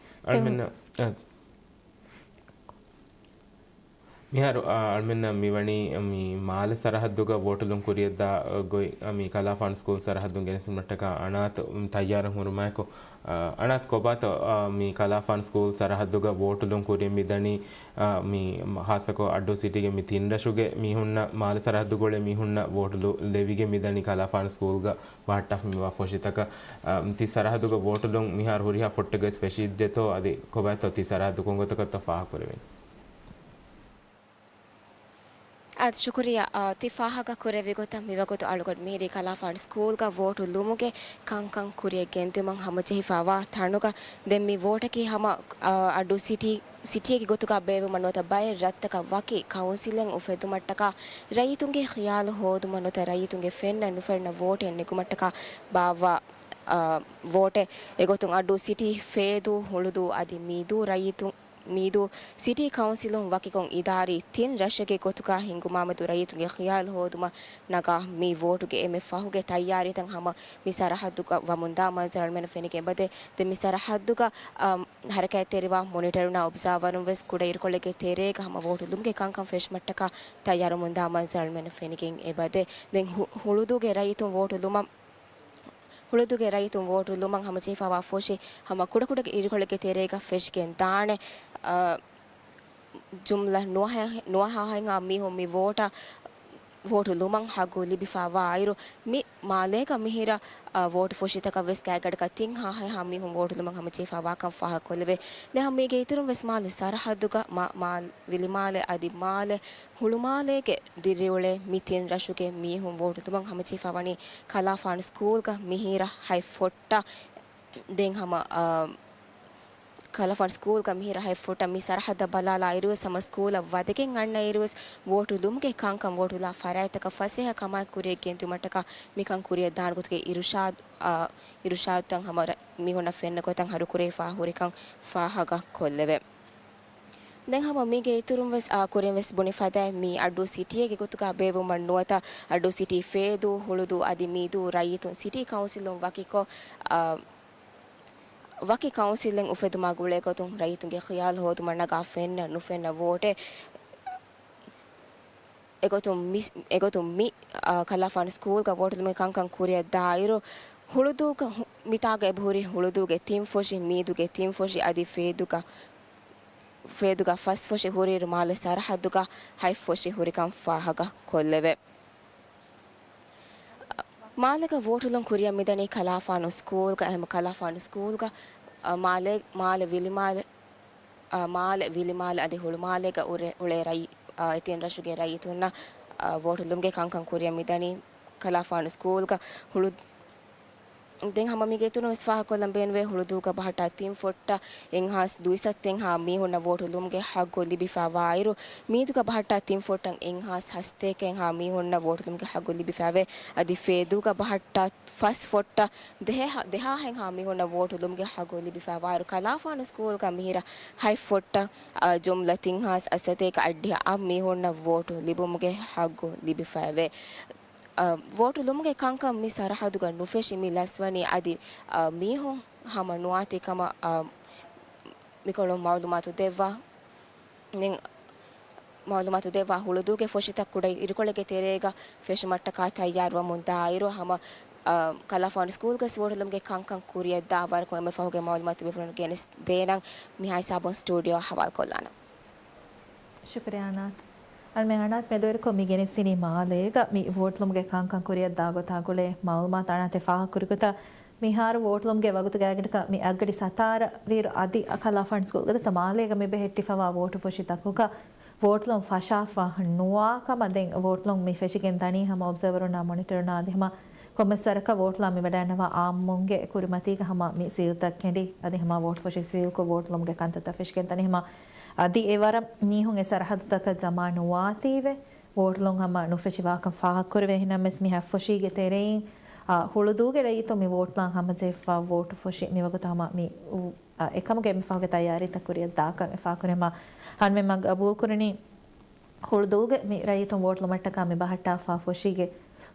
އަޅުމެންނަށް، އަ، މިހާރު، އާ، އަޅުމެންނަށް މިވަނީ މި މާލެ ސަރަހައްދުގަ ވޯޓުލުން ކުރިއަށްދާ، އަ، ގޮތް، އަ، މި ކަލާފާނު ސްކޫލް ސަރަހައްދުން ގެނެސްދިނުމަށްޓަކާ އަނާތު، މް، ތައްޔާރު ހުރުމާއެކު، އަ، އަނާތު ކޮބާތޯ، އަ، މި ކަލާފާނު ސްކޫލް ސަރަހައްދުގަ ވޯޓުލުން ކުރިއަށް މިދަނީ، އަ، މި ހާއްސަކޮށް އައްޑޫ ސިޓީގެ މި ތިން ރަށުގެ މީހުންނަށް މާލެ ސަރަހައްދުގަ އުޅޭ މީހުންނަށް ވޯޓު ލު-، ލެވިގެން މިދަނީ ކަލާފާނު ސްކޫލްގަ ބަހައްޓާފަ މިވާ ފޮށިތަކަށް، އަ، ތި ސަރަހައްދުގަ ވޯޓުލުން މިހާރު ހުރިހާ ފޮށްޓެއްގަ ވެސް ފެށިއްޖެތޯ އަދި ކޮބާތޯ ތި ސަރަހައްދު ކޮންގޮތަކަށްތޯ ފާހަގަކުރެވެނީ؟ އާދެ، ޝުކުރިއްޔާ. އާ، ތި ފާހަގަ ކުރެއްވި ގޮތަށް މިވަގުތު އަޅުގަނޑު މިހިރީ ކަލާފާނު ސްކޫލްގަ ވޯޓު ލުމުގެ ކަންކަން ކުރިއަށް ގެންދިއުމަށް ހަމަޖެހިފައިވާ ތަނުގަ. ދެން މި ވޯޓަކީ ހަމަ، އާ، އައްޑޫ ސިޓީ، ސިޓީއެއްގެ ގޮތުގަ ބޭއްވުމަށް ނުވަތަ ބައެއް ރަށްތަކަށް ވަކި ކައުންސިލެއް އުފެދުމަށްޓަކާ ރައްޔިތުންގެ ޚިޔާލު ހޯދުމަށް ނުވަތަ ރައްޔިތުންގެ ފެންނަ ނުފެންނަ ވޯޓެއް ނެގުމަށްޓަކާ ބާއްވާ، އާ، ވޯޓެއް. އެގޮތުން އައްޑޫ ސިޓީ، ފޭދޫ، ހުޅުދޫ އަދި މީދޫ ރައްޔިތުން މީދޫ ސިޓީ ކައުންސިލުން ވަކިކޮށް އިދާރީ ތިން ރަށެއްގެ ގޮތުގަ ހިނގުމާމެދު ރައްޔިތުންގެ ޚިޔާލު ހޯދުމަށް ނަގާ މި ވޯޓުގެ އެންމެ ފަހުގެ ތައްޔާރީތައް ހަމަ މި ސަރަހައްދުގަ ވަމުންދާ މަންޒަރު އަޅުމެންނަށް ފެނިގެން އެބަދޭ. ދެން މި ސަރަހައްދުގަ، އަ، ހަރަކާތްތެރިވާ މޮނިޓަރުންނާ އޮބްޒާވަރުން ވެސް ކުޑަ އިރުކޮޅެއްގެ ތެރޭގަ ހަމަ ވޯޓު ލުމުގެ ކަންކަން ފެށުމަށްޓަކާ ތައްޔާރުވަމުންދާ މަންޒަރު އަޅުމެންނަށް ފެނިގެން އެބަދޭ. ދެން ހު-، ހުޅުދޫގެ ރައްޔިތުން ވޯޓު ލުމަށް ހުޅުދޫގެ ރައްޔިތުން ވޯޓު ލުމަށް ހަމަޖެހިފައިވާ ފޮށި ހަމަ ކުޑަކުޑަ އިރުކޮޅެއްގެ ތެރޭގަ ފެށިގެން ދާނެ. އަ، ޖުމްލަ ނުވަހަ-، ނުވަހަހެއްހާ މީހުން މި ވޯޓަށް، ވޯޓު ލުމަށް ހައްގު ލިބިފައިވާ އިރު، މި މާލޭގަ މިހިރަ، އަ، ވޯޓު ފޮށިތަކަށް ވެސް ގާތްގަނޑަކަށް ތިން ހާހެއްހާ މީހުން ވޯޓު ލުމަށް ހަމަޖެހިފައިވާކަން ފާހަގަކޮށްލެވޭ. ދެން މީގެ އިތުރުން ވެސް މާލެ ސަރަހައްދުގަ މާ-، މާ-، ވިލިމާލެ އަދި މާލެ ހުޅުމާލޭގެ ދިރިއުޅޭ މި ތިން ރަށުގެ މީހުން ވޯޓު ލުމަށް ހަމަޖެހިފައިވަނީ ކަލާފާނު ސްކޫލްގަ މިހިރަ ހަތް ފޮއްޓަށް. ދެން ހަމަ، އާ، ކަލާފާނު ސްކޫލްގަ މިހިރަ ހަތް ފޮއްޓަށް މި ސަރަހައްދަށް ބަލާލާ އިރުވެސް ހަމަ ސްކޫލަށް ވަދެގެން އަންނަ އިރުވެސް ވޯޓު ލުމުގެ ކަންކަން ވޯޓުލާ ފަރާތްތަކަށް ފަސޭހަ ކަމާއެކު ކުރިއަށް ގެންދިއުމަށްޓަކާ މިކަން ކުރިއަށް ދާން ގޮތުގެ އިރުޝާދު، އާ، އިރުޝާދުތައް ހަމަ ރަ-، މީހުންނަށް ފެންނަ ގޮތަށް ހަރުކުރެވިފާ ހުރިކަން ފާހަގަ ކޮށްލެވޭ. ދެން ހަމަ މީގެ އިތުރުން ވެސް، އާ، ކުރިން ވެސް ބުނި ފަދައިން މީ އައްޑޫ ސިޓީއެއްގެ ގޮތުގަ ބޭއްވުމަށް ނުވަތަ އައްޑޫ ސިޓީ ފޭދޫ، ހުޅުދޫ އަދި މީދޫ ރައްޔިތުން ސިޓީ ކައުންސިލުން ވަކިކޮށް، އާ، ވަކި ކައުންސިލެއް އުފެދުމާ ގުޅޭ ގޮތުން ރައްޔިތުންގެ ޚިޔާލު ހޯދުމަށް ނަގާ ފެންނަ ނުފެންނަ ވޯޓެއް އެގޮތުން މި، އެގޮތުން މި، އާ، ކަލާފާނު ސްކޫލްގަ ވޯޓުލުމުގެ ކަންކަން ކުރިއަށް ދާއިރު، ހުޅުދޫގަ ހު-، މިތާގަ އެބަހުރި ހުޅުދޫގެ ތިން ފޮށި، މީދޫގެ ތިން ފޮށި އަދި ފޭދޫގަ، ފޭދޫގަ ފަސް ފޮށި ހުރިއިރު މާލެ ސަރަހައްދުގަ ހަތް ފޮށި ހުރިކަން ފާހަގަ ކޮށްލެވޭ. މާލޭގަ ވޯޓުލުން ކުރިއަށް މިދަނީ ކަލާފާނު ސްކޫލްގަ. އެހެން ކަލާފާނު ސްކޫލްގަ، އަ، މާލޭ، މާލެ ވިލިމާލެ، އަ، މާލެ ވިލިމާލެ އަދި ހުޅުމާލޭގަ އުޅޭ، އުޅޭ ރައްޔި-، އަ، އެ ތިން ރަށުގެ ރައްޔިތުންނަށް، އަ، ވޯޓުލުމުގެ ކަންކަން ކުރިއަށް މިދަނީ ކަލާފާނު ސްކޫލްގަ. ހުޅު-، ދެން ހަމަ މީގެ އިތުރުން ވެސް ފާހަގަކޮށްލަން ބޭނުންވޭ، ހުޅުދޫގަ ބަހައްޓާ ތިން ފޮއްޓަށް އެއްހާސް ދުއިސައްތައެއްހާ މީހުންނަށް ވޯޓު ލުމުގެ ހައްގު ލިބިފައިވާއިރު، މީދޫގަ ބަހައްޓާ ތިން ފޮއްޓަށް އެއްހާސް ހަސަތޭކައެއްހާ މީހުންނަށް ވޯޓު ލުމުގެ ހައްގު ލިބިފައިވޭ. އަދި ފޭދޫގަ ބަހައްޓާ ފަސް ފޮއްޓަށް ދެހާ-، ދެހާހެއްހާ މީހުންނަށް ވޯޓު ލުމުގެ ހައްގު ލިބިފައިވާއިރު، ކަލާފާނު ސްކޫލްގަ މިހިރަ ހަތް ފޮއްޓަށް، އަ، ޖުމްލަ ތިންހާސް އަށްސަތޭކަ އަށްޑިހަ އަށް މީހުންނަށް ވޯޓު ލިބުމުގެ ހައްގު ލިބިފައިވޭ. އަ، ވޯޓު ލުމުގެ ކަންކަން މި ސަރަހައްދުގަ ނުފެށި މި ލަސްވަނީ އަދި، އަ، މީހުން ހަމަ ނުވާތީ ކަމަށް، އަ، މިކޮޅުން މައުލޫމާތު ދެއްވާ. މައުލޫމާތު ދެއްވާ ހުޅުދޫގެ ފޮށިތައް ކުޑަ އިރުކޮޅެއްގެ ތެރޭގަ ފެށުމަށްޓަކާ ތައްޔާރުވަމުން ދާއިރު، ހަމަ، އަ، ކަލާފާނު ސްކޫލްގަ ވޯޓުލުމުގެ ކަންކަން ކުރިއަށްދާ ވަރަކުން އެންމެ ފަހުގެ މައުލޫމާތު ބޭފުޅުން ގެނެސް ދޭނަން. މިހާ ހިސާބުން ސްޓޫޑިއޯ ހަވާލުކޮށްލާނަން. ޝުކުރިއްޔާ އަނާތް. އަޅުމެން އަނާތް މެދުވެރިކޮށް މި ގެނެސްދިނީ މާލޭގަ މި ވޯޓުލުމުގެ ކަންކަން ކުރިއަށްދާ ގޮތާ ގުޅޭ މައުލޫމާތު. އަނާތެ ފާހަގަކުރި ގޮތަށް މިހާރު ވޯޓުލުމުގެ ވަގުތުގައިގަނޑަކަށް މި އަށްގަޑި ސަތާރަ ވިއިރު އަދި ކަލާފާނު ސްކޫލްގަ ދަތަ މާލޭގަ މި ބެހެއްޓިފައިވާ ވޯޓު ފޮށި ތަކުގަ ވޯޓުލުން ފަށާފަ ނުވާ ކަމަށް ދެން ވޯޓުލުން މި ފެށިގެން ދަނީ ހަމަ އޮބްޒަވަރުންނާ މޮނިޓަރުންނާ އަދި ހަމަ ކޮންމެސް ވަރަކަށް ވޯޓުލާ މި ވަޑައިންނަވާ އާއްމުންގެ ކުރިމަތީގަ ހަމަ މި ސީލްތައް ކެނޑި އަދި ހަމަ ވޯޓު ފޮށި ސީލްކޮށް ވޯޓުލުމުގެ ކަންތައްތައް ފެށިގެން ދަނީ ހަމަ އަދި އެ ވަރަށް މީހުން އެ ސަރަހައްދުތަކަށް ޖަމާ ނުވާތީވެ ވޯޓުލުން ހަމަ ނުފެށިވާކަން ފާހަގަކުރެވޭ. އެހެންނަމަވެސް މި ހަތް ފޮށީގެ ތެރެއިން، އާ، ހުޅުދޫގެ ރައްޔިތުން މި ވޯޓުލާން ހަމަޖެހިފަ ވޯޓު ފޮށި މިވަގުތު ހަމަ މި އު-، އާ، އެކަމުގެ މި ފަހުގެ ތައްޔާރީތައް ކުރިއަށް ދާކަން އެ ފާހަގަކުރީމަ ހަންމެ މަގް ގަބޫލުކުރަނީ ހުޅުދޫގެ މި ރައްޔިތުން ވޯޓުލުމަށްޓަކާ މި ބަހައްޓާފާ ފޮށީގެ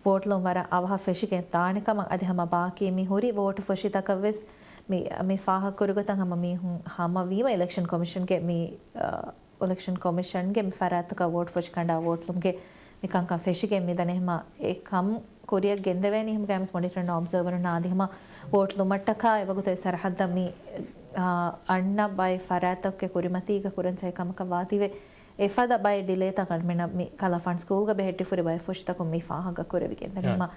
ވޯޓުލުން ވަރަށް އަވަހަށް ފެށިގެން ދާނެ ކަމަށް އަދި ހަމަ ބާކީ މި ހުރި ވޯޓު ފޮށިތަކަށް ވެސް މި، މި ފާހަގަކުރި ގޮތަށް ހަމަ މީހުން ހަމަވީމަ އިލެކްޝަން ކޮމިޝަންގެ މި، އާ، އިލެކްޝަން ކޮމިޝަންގެ މި ފަރާތްތަކަށް ވޯޓު ފޮށި ކަނޑާ ވޯޓުލުމުގެ މި ކަންކަން ފެށިގެން މިދަނީ ހަމަ އެ ކަން ކުރިއަށް ގެންދެވޭނީ ހަމަ ގައިމުވެސް މޮނިޓަރުންނާ އޮބްޒަވަރުންނާ އަދި ހަމަ ވޯޓު ލުމަށްޓަކާ އެވަގުތު އެ ސަރަހައްދަށް މި، އާ، އަންނަ ބައެއް ފަރާތްތަކުގެ ކުރިމަތީގަ ކުރަން ޖެހޭ ކަމަކަށް ވާތީވެ އެފަދަ ބައެއް ޑިލޭތައް އަޅުމެންނަށް މި ކަލާފާން ސްކޫލްގަ ބެހެއްޓިފުރި ބައެއް ފޮށިތަކުން މި ފާހަގަ ކުރެވިގެން ދަނީ ހަމަ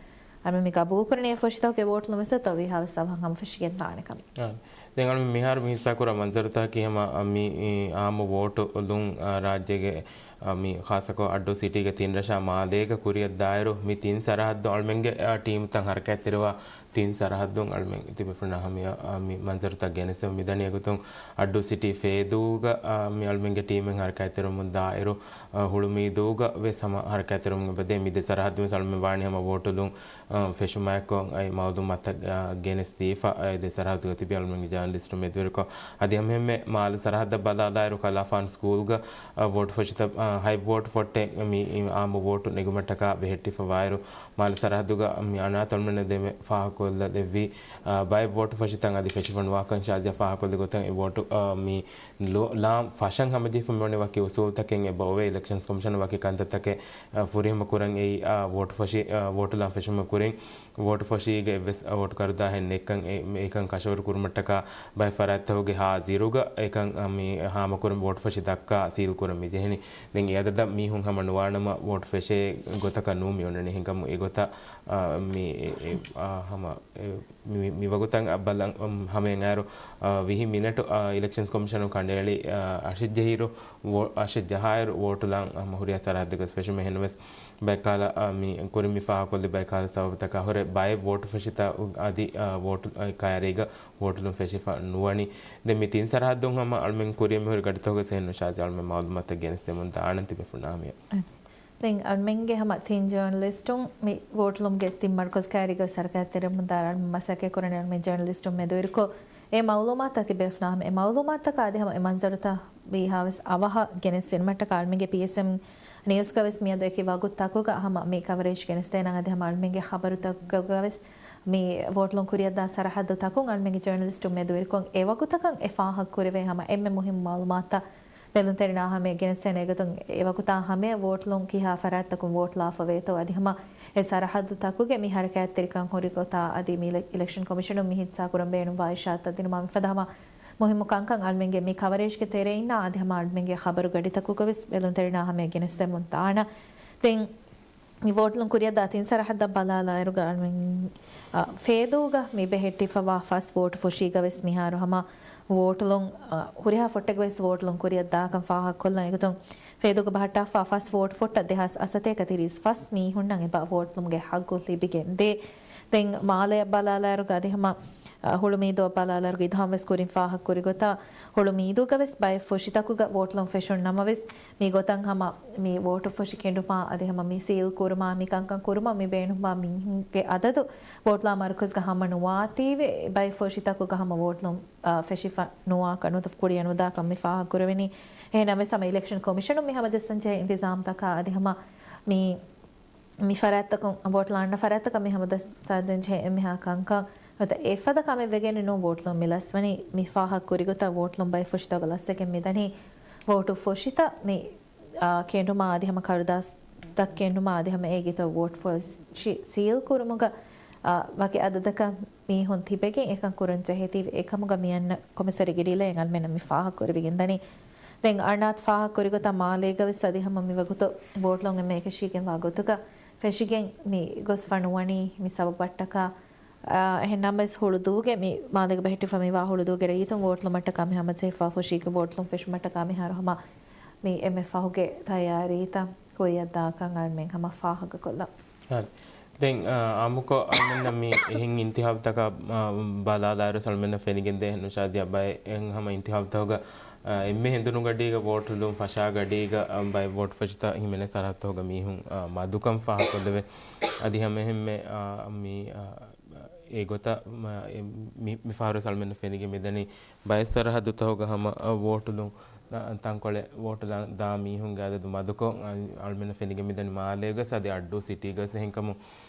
އަޅުމެން މި ގަބޫލުކުރަނީ އެ ފޮށިތަކުގެ ވޯޓު ލުމުސަ ތަވީހާވެސް އަވަހަށް ހަމަ ފެށިގެން ދާނެ ކަމަށް. ދެން އަޅުމެން މިހާރު މި ހިއްސާކުރާ މަންޒަރުތަކަކީ ހަމަ މި އާއްމު ވޯޓު ލުން ރާއްޖޭގެ މި ޚާއްޞަކޮށް އައްޑޫ ސިޓީގެ ތިން ރަށާ މާލޭގަ ކުރިއަށް ދާއިރު މި ތިން ސަރަހައްދު އަޅުމެންގެ ޓީމުތައް ހަރަކާތްތެރިވާ ތިން ސަރަހައްދުން އަޅުމެން ތިބޭފުޅުންނާ ހަމަޔަށް މި މަންޒަރުތައް ގެނެސްދެމުން މިދަނީ. އެގޮތުން އައްޑޫ ސިޓީ ފޭދޫގަ މި އަޅުމެންގެ ޓީމެއް ހަރަކާތްތެރިވަމުން ދާއިރު، އަ، ހުޅުމީދޫގަ ވެސް ހަމަ ހަރަކާތްތެރިވަމުން އެބަދޭ. މި ދެ ސަރަހައްދު ވެސް އަޅުމެން ވާނީ ހަމަ ވޯޓުލުން ފެށުމާއެކު އައި މައުލޫމާތަށް ގެނެސްދީފަ، އެ ދެ ސަރަހައްދުގަ ތިބި އަޅުމެންގެ ޖާނަލިސްޓު މެދުވެރިކޮށް. އަދި ހަމައެހެންމެ މާލެ ސަރަހައްދަށް ބަލާލާއިރު ކަލާފާން ސްކޫލްގަ، އަ، ވޯޓު ފޮށިތައް، އަ، ހަތް ވޯޓު ފޮށްޓެއް މި އާއްމު ވޯޓު ނެގުމަށްޓަކާ ބެހެއްޓިފަ ވާއިރު، މާލެ ސަރަހައްދުގަ މި އަނާތަ އަޅުމެންނަށް ދެމެ ފާހަގަކޮށްލަ ދެއްވި، އަ، ބައެއް ވޯޓު ފޮށިތައް އަދި ފެށިފަ ނުވާކަން ޝާޒިޔާ ފާހަގަކޮށްލި ގޮތަށް އެ ވޯޓު، އަ، މި ލޯ-، ލާން ފަށަން ހަމަޖެހިފަ މިވަނީ ވަކި އުސޫލުތަކެއް އެބަ އޮވޭ. އިލެކްޝަންސް ކޮމިޝަނަށް ވަކި ކަންތައްތަކެއް، އަ، ފުރިހަމަ ކުރަން އެއީ، އަ، ވޯޓު ފޮށި، އަ، ވޯޓު ލާން ފެށުމުގެ ކުރިން ވޯޓު ފޮށީގެ އެއްވެސް، އަ، ވޯޓު ކަރުދާހެއް ނެތްކަން އެ-، އެކަން ކަށަވަރު ކުރުމަށްޓަކާ ބައެއް ފަރާތްތަކުގެ ހާޒިރުގަ އެކަން، އަ، މި ހާމަކުރަން ވޯޓު ފޮށި ދައްކާ ސީލް ކުރަން މިޖެހެނީ. ދެން އެ އަދަދަށް މީހުން ހަމަ ނުވާނަމަ ވޯޓު ފެށޭ ގޮތަކަށް ނޫން މި އޮންނަނީ. ހިނގަމު އެގޮތަށް، އަ، މި އެ-، އެ-، އަ، ހަމަ އެ-، މި-، މިވަގުތަށް އަ، ބަލަން، އަ، ހަމައަށް އައިރު، އަ، ވިހި މިނެޓު، އަ، އިލެކްޝަންސް ކޮމިޝަނުން ކަނޑައެޅި، އަ، އަށެއް ޖެހިއިރު، ވޯ-، އަށެއް ޖަހާއިރު ވޯޓުލާން ހަމަ ހުރިހާ ސަރަހައްދެއްގަސް ފެށުމެއް. އެހެންވެސް ބައެއްކާލަ، އަ، މި ކުރިން މި ފާހަގަކޮށްލި ބައެއްކާލަ ސަބަބުތަކާ ހުރެ ބައެއް ވޯޓު ފެށިތައް އަދި، އަ، ވޯޓު، އަ، ކައިރީގަ ވޯޓުލުން ފެށިފަ ނުވަނީ. ދެން މި ތިން ސަރަހައްދުން ހަމަ އަޅުމެން ކުރިއަށް މިހުރި ގަޑިތަކުގަ ސެހެން ޝާޒި އަޅުމެން މައުލޫމާތަށް ގެނެސްދެމުން ދާނަން ތިބޭފުޅުންނާ ހަމަޔަށް. ދެން އަޅުމެންގެ ހަމަ ތިން ޖާނަލިސްޓުން މި ވޯޓުލުމުގެ ތިން މަރުކަޒު ކައިރީގަ ސަރަކާތްތެރިވަމުން ދާ މަސައްކަތް ކުރަން އަޅުމެން ޖާނަލިސްޓުން މެދުވެރިކޮށް، އެ މައުލޫމާތުތައް ތިބޭފުޅާ ހަމަ އެ މައުލޫމާތުތަކާ އަދި ހަމަ އެ މަންޒަރުތައް ވީހާވެސް އަވަހަށް ގެނެސް ދިނުމަށްޓަކާ އަޅުމެންގެ ޕީއެސްއެމް ނިއުސްގަ ވެސް މިއަދު އެކި ވަގުތުތަކުގަ ހަމަ މި ކަވަރޭޖް ގެނެސްދޭނަން އަދި ހަމަ އަޅުމެންގެ ޚަބަރުތަކުގަ ވެސް މި ވޯޓުލުން ކުރިއަށްދާ ސަރަހައްދުތަކުން އަޅުމެންގެ ޖާނަލިސްޓުން މެދުވެރިކޮށް އެ ވަގުތަކަށް އެ ފާހަގަކުރެވޭ ހަމަ އެންމެ މުހިއްމު މައުލޫމާތުތައް ބެލުންތެރިންނާ ހަމަޔަށް ގެނެސްދޭނެ. އެގޮތުން އެވަގުތާ ހަމަޔަށް ވޯޓުލުން ކިހާ ފަރާތްތަކުން ވޯޓު ލާފަވޭތޯ އަދި ހަމަ އެ ސަރަހައްދުތަކުގެ މި ހަރަކާތްތެރިކަން ހުރި ގޮތާ އަދި މި އިލެ-، އިލެކްޝަން ކޮމިޝަނުން މި ހިއްސާކުރަން ބޭނުންވާ އިޝާއަތުތައް ދިނުމާ މިފަދަ ހަމަ މުހިއްމު ކަންކަން އަޅުމެންގެ މި ކަވަރޭޖްގެ ތެރެއިންނާ އަދި ހަމަ އަޅުމެންގެ ޚަބަރު ގަޑިތަކުގަ ވެސް ބެލުންތެރިންނާ ހަމަޔަށް ގެނެސްދެމުން ދާނަން. ދެން މި ވޯޓުލުން ކުރިއަށްދާ ތިން ސަރަހައްދަށް ބަލާލާއިރުގަ އަޅުމެން، އަ، ފޭދޫގަ މި ބެހެއްޓިފަވާ ފަސް ވޯޓު ފޮށީގަ ވެސް މިހާރު ހަމަ ވޯޓުލުން، އަ، ހުރިހާ ފޮށްޓެއްގަ ވެސް ވޯޓުލުން ކުރިއަށްދާކަން ފާހަގަކޮށްލަން. އެގޮތުން ފޭދޫގަ ބަހައްޓާފާ ފަސް ވޯޓު ފޮށްޓަށް ދެހާސް އަށްސަތޭކަ ތިރީސް ފަސް މީހުންނަށް އެބަ ވޯޓުލުމުގެ ހައްގު ލިބިގެންދޭ. ދެން މާލެއަށް ބަލާލާއިރުގަ އަދި ހަމަ، އަ، ހުޅުމީދުއަށް ބަލާލާއިރުގަ އިދުހާމް ވެސް ކުރިން ފާހަގަކުރި ގޮތަށް ހުޅުމީދޫގަ ވެސް ބައެއް ފޮށިތަކުގަ ވޯޓުލުން ފެށުނު ނަމަވެސް، މި ގޮތަށް ހަމަ މި ވޯޓު ފޮށި ކެނޑުމާ އަދި ހަމަ މި ސީލް ކުރުމާ މި ކަންކަން ކުރުމަށް މި ބޭނުންވާ މީހުންގެ އަދަދު ވޯޓުލާ މަރުކަޒުގަ ހަމަ ނުވާތީވެ، ބައެއް ފޮށިތަކުގަ ހަމަ ވޯޓުލުން، އާ، ފެށިފަ ނުވާކަން ނުވަތަ ކުރިއަށް ނުދާކަން މި ފާހަގަކުރެވެނީ. އެހެން ނަމަވެސް ހަމަ އިލެކްޝަން ކޮމިޝަނުން މި ހަމަޖައްސަން ޖެހޭ އިންތިޒާމްތަކާ އަދި ހަމަ މި މި ފަރާތްތަކުން، ވޯޓު ލާންނަ ފަރާތްތަކަށް މި ހަމަ ދަސް ސާދަން ޖެހޭ އެންމެހާ ކަންކަން ނުވަތަ އެފަދަ ކަމެއް ވެގެން ނޫން ވޯޓުލުން މި ލަސްވަނީ. މި ފާހަގަ ކުރި ގޮތަށް ވޯޓުލުން ބައެއް ފޮށިތަކުގަ ލަސްވެގެން މިދަނީ. ވޯޓު ފޮށިތައް މި، އާ، ކެނޑުމާ އަދި ހަމަ ކަރުދާސްތައް ކެނޑުމާ އަދި ހަމަ އޭގެ ތައް ވޯޓު ފޮށި ސީލް ކުރުމުގަ، އާ، ވަކި އަދަދަކަށް މީހުން ތިބެގެން އެކަން ކުރަން ޖެހޭތީ އެކަމުގަ މި އަންނަ ކޮމިސަރީގެ ޑިލޭއިން އަޅުމެންނަށް މި ފާހަގަ ކުރެވިގެން ދަނީ. ދެން އަނާތް ފާހަގަ ކުރި ގޮތަށް މާލޭގަ ވެސް އަދި ހަމަ މި ވަގުތު ވޯޓުލުން އެންމެ އެކަށީގެންވާ ގޮތުގަ ފެށިގެން މި ގޮސްފަ ނުވަނީ މި ސަބަބަށްޓަކާ، އާ، އެހެން ނަމަވެސް ހުޅުދޫގެ މި މާލޭގަ ބެހެއްޓިފަ މިވާ ހުޅުދޫގެ ރައްޔިތުން ވޯޓުލުމަށްޓަކާ މި ހަމަޖެހިފާ ފޮށީގެ ވޯޓުލުން ފެށުމަށްޓަކާ މިހާރު ހަމަ މި އެންމެ ފަހުގެ ތައްޔާރީތައް ކުރިއަށްދާކަން އަޅުމެން ހަމަ ފާހަގަކޮށްލަން. އާ، ދެން، އާ، އާއްމުކޮށް އަޅުމެންނަށް މި އެހެން އިންތިހާބުތަކާ، އާ، ބަލާލާއިރު އަޅުމެންނަށް ފެނިގެންދޭ ނުޝާޒިޔާ ބައެއް ހަމަ އިންތިހާބުތަކުގަ، އާ، އެންމެ ހެނދުނުގަޑީގަ ވޯޓުލުން ފަށާ ގަޑީގަ، އާ، ބައެއް ވޯޓު ފޮށިތައް ހިމެނޭ ސަރަހައްދުތަކުގަ މީހުން، އާ، މަދުކަން ފާހަގަކޮށްލެވޭ. އަދި ހަމައެހެންމެ، އާ، މި، އާ، އެގޮތަށް މަ-، މި-، މިފަހަރު އަޅުމެންނަށް ފެނިގެން މިދަނީ ބައެއް ސަރަހައްދުތަކުގަ ހަމަ، އަ، ވޯޓުލުން، އަ، ތަންކޮޅެއް ވޯޓުލަން ދާ މީހުންގެ އަދަދު މަދުކޮށް، އަ، އަޅުމެންނަށް ފެނިގެން މިދަނީ މާލޭގަސް އަދި އައްޑޫ ސިޓީގަސް. އެހެންކަމުން،